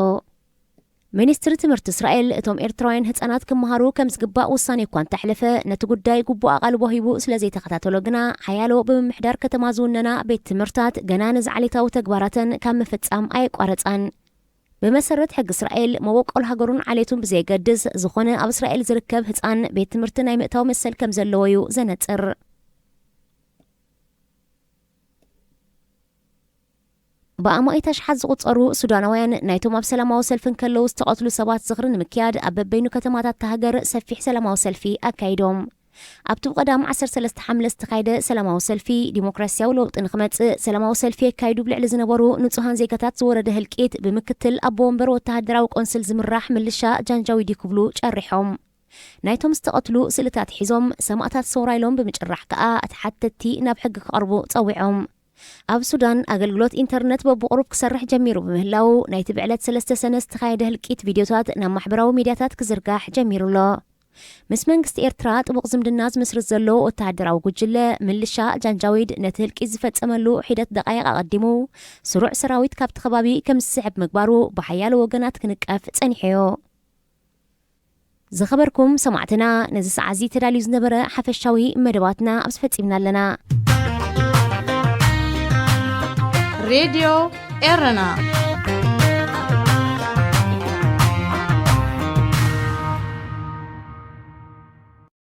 ሚኒስትሪ ትምህርቲ እስራኤል እቶም ኤርትራውያን ህጻናት ክመሃሩ ከም ዝግባእ ውሳኔ እኳ እንተሕለፈ፣ ነቲ ጉዳይ ግቡእ ኣቓልቦ ሂቡ ስለ ዘይተኸታተሎ ግና፣ ሓያሎ ብምምሕዳር ከተማ ዝውነና ቤት ትምህርታት ገና ነዚ ዓሌታዊ ተግባራተን ካብ ምፍጻም ኣየቋረጻን። ብመሰረት ሕጊ እስራኤል፣ መበቆል ሃገሩን ዓሌቱን ብዘየገድስ፣ ዝኾነ ኣብ እስራኤል ዝርከብ ህጻን ቤት ትምህርቲ ናይ ምእታው መሰል ከም ዘለዎ እዩ ዘነጽር። ብኣማኢት ኣሽሓት ዝቑጸሩ ሱዳናውያን ናይቶም ኣብ ሰላማዊ ሰልፊ እንከለዉ ዝተቐትሉ ሰባት ዝኽሪ ንምክያድ ኣብ በበይኑ ከተማታት እታ ሃገር ሰፊሕ ሰላማዊ ሰልፊ ኣካይዶም። ኣብቲ ብቐዳም ዓሰርተ ሰለስተ ሓምለ ዝተኻየደ ሰላማዊ ሰልፊ፣ ዲሞክራሲያዊ ለውጢ ንኽመጽእ ሰላማዊ ሰልፊ የካይዱ ብልዕሊ ዝነበሩ ንጹሃን ዜጋታት ዝወረደ ህልቂት ብምክትል ኣቦ ወንበር ወተሃደራዊ ቆንስል ዝምራሕ ምልሻ ጃንጃዊድ እዩ ክብሉ ጨሪሖም። ናይቶም ዝተቐትሉ ስእልታት ሒዞም ሰማእታት ሰውራ ኢሎም ብምጭራሕ ከኣ ተሓተትቲ ናብ ሕጊ ክቐርቡ ጸዊዖም። ኣብ ሱዳን ኣገልግሎት ኢንተርነት በብቑሩብ ክሰርሕ ጀሚሩ ብምህላዉ፣ ናይቲ ብዕለት ሰለስተ ሰነ ዝተኻየደ ህልቂት ቪድዮታት ናብ ማሕበራዊ ሚድያታት ክዝርጋሕ ጀሚሩ ኣሎ። ምስ መንግስቲ ኤርትራ ጥቡቕ ዝምድና ዝምስርት ዘሎ ወተሃደራዊ ጉጅለ ምልሻ ጃንጃዊድ ነቲ ህልቂት ዝፈጸመሉ ሒደት ደቃይቕ ኣቐዲሙ፣ ስሩዕ ሰራዊት ካብቲ ከባቢ ከም ዝስሕብ ምግባሩ ብሓያሎ ወገናት ክንቀፍ ጸኒሑ እዩ። ዝኸበርኩም ሰማዕትና፣ ነዚ ሰዓት እዚ ተዳልዩ ዝነበረ ሓፈሻዊ መደባትና ኣብዚ ፈጺምና ኣለና። ሬድዮ ኤረና።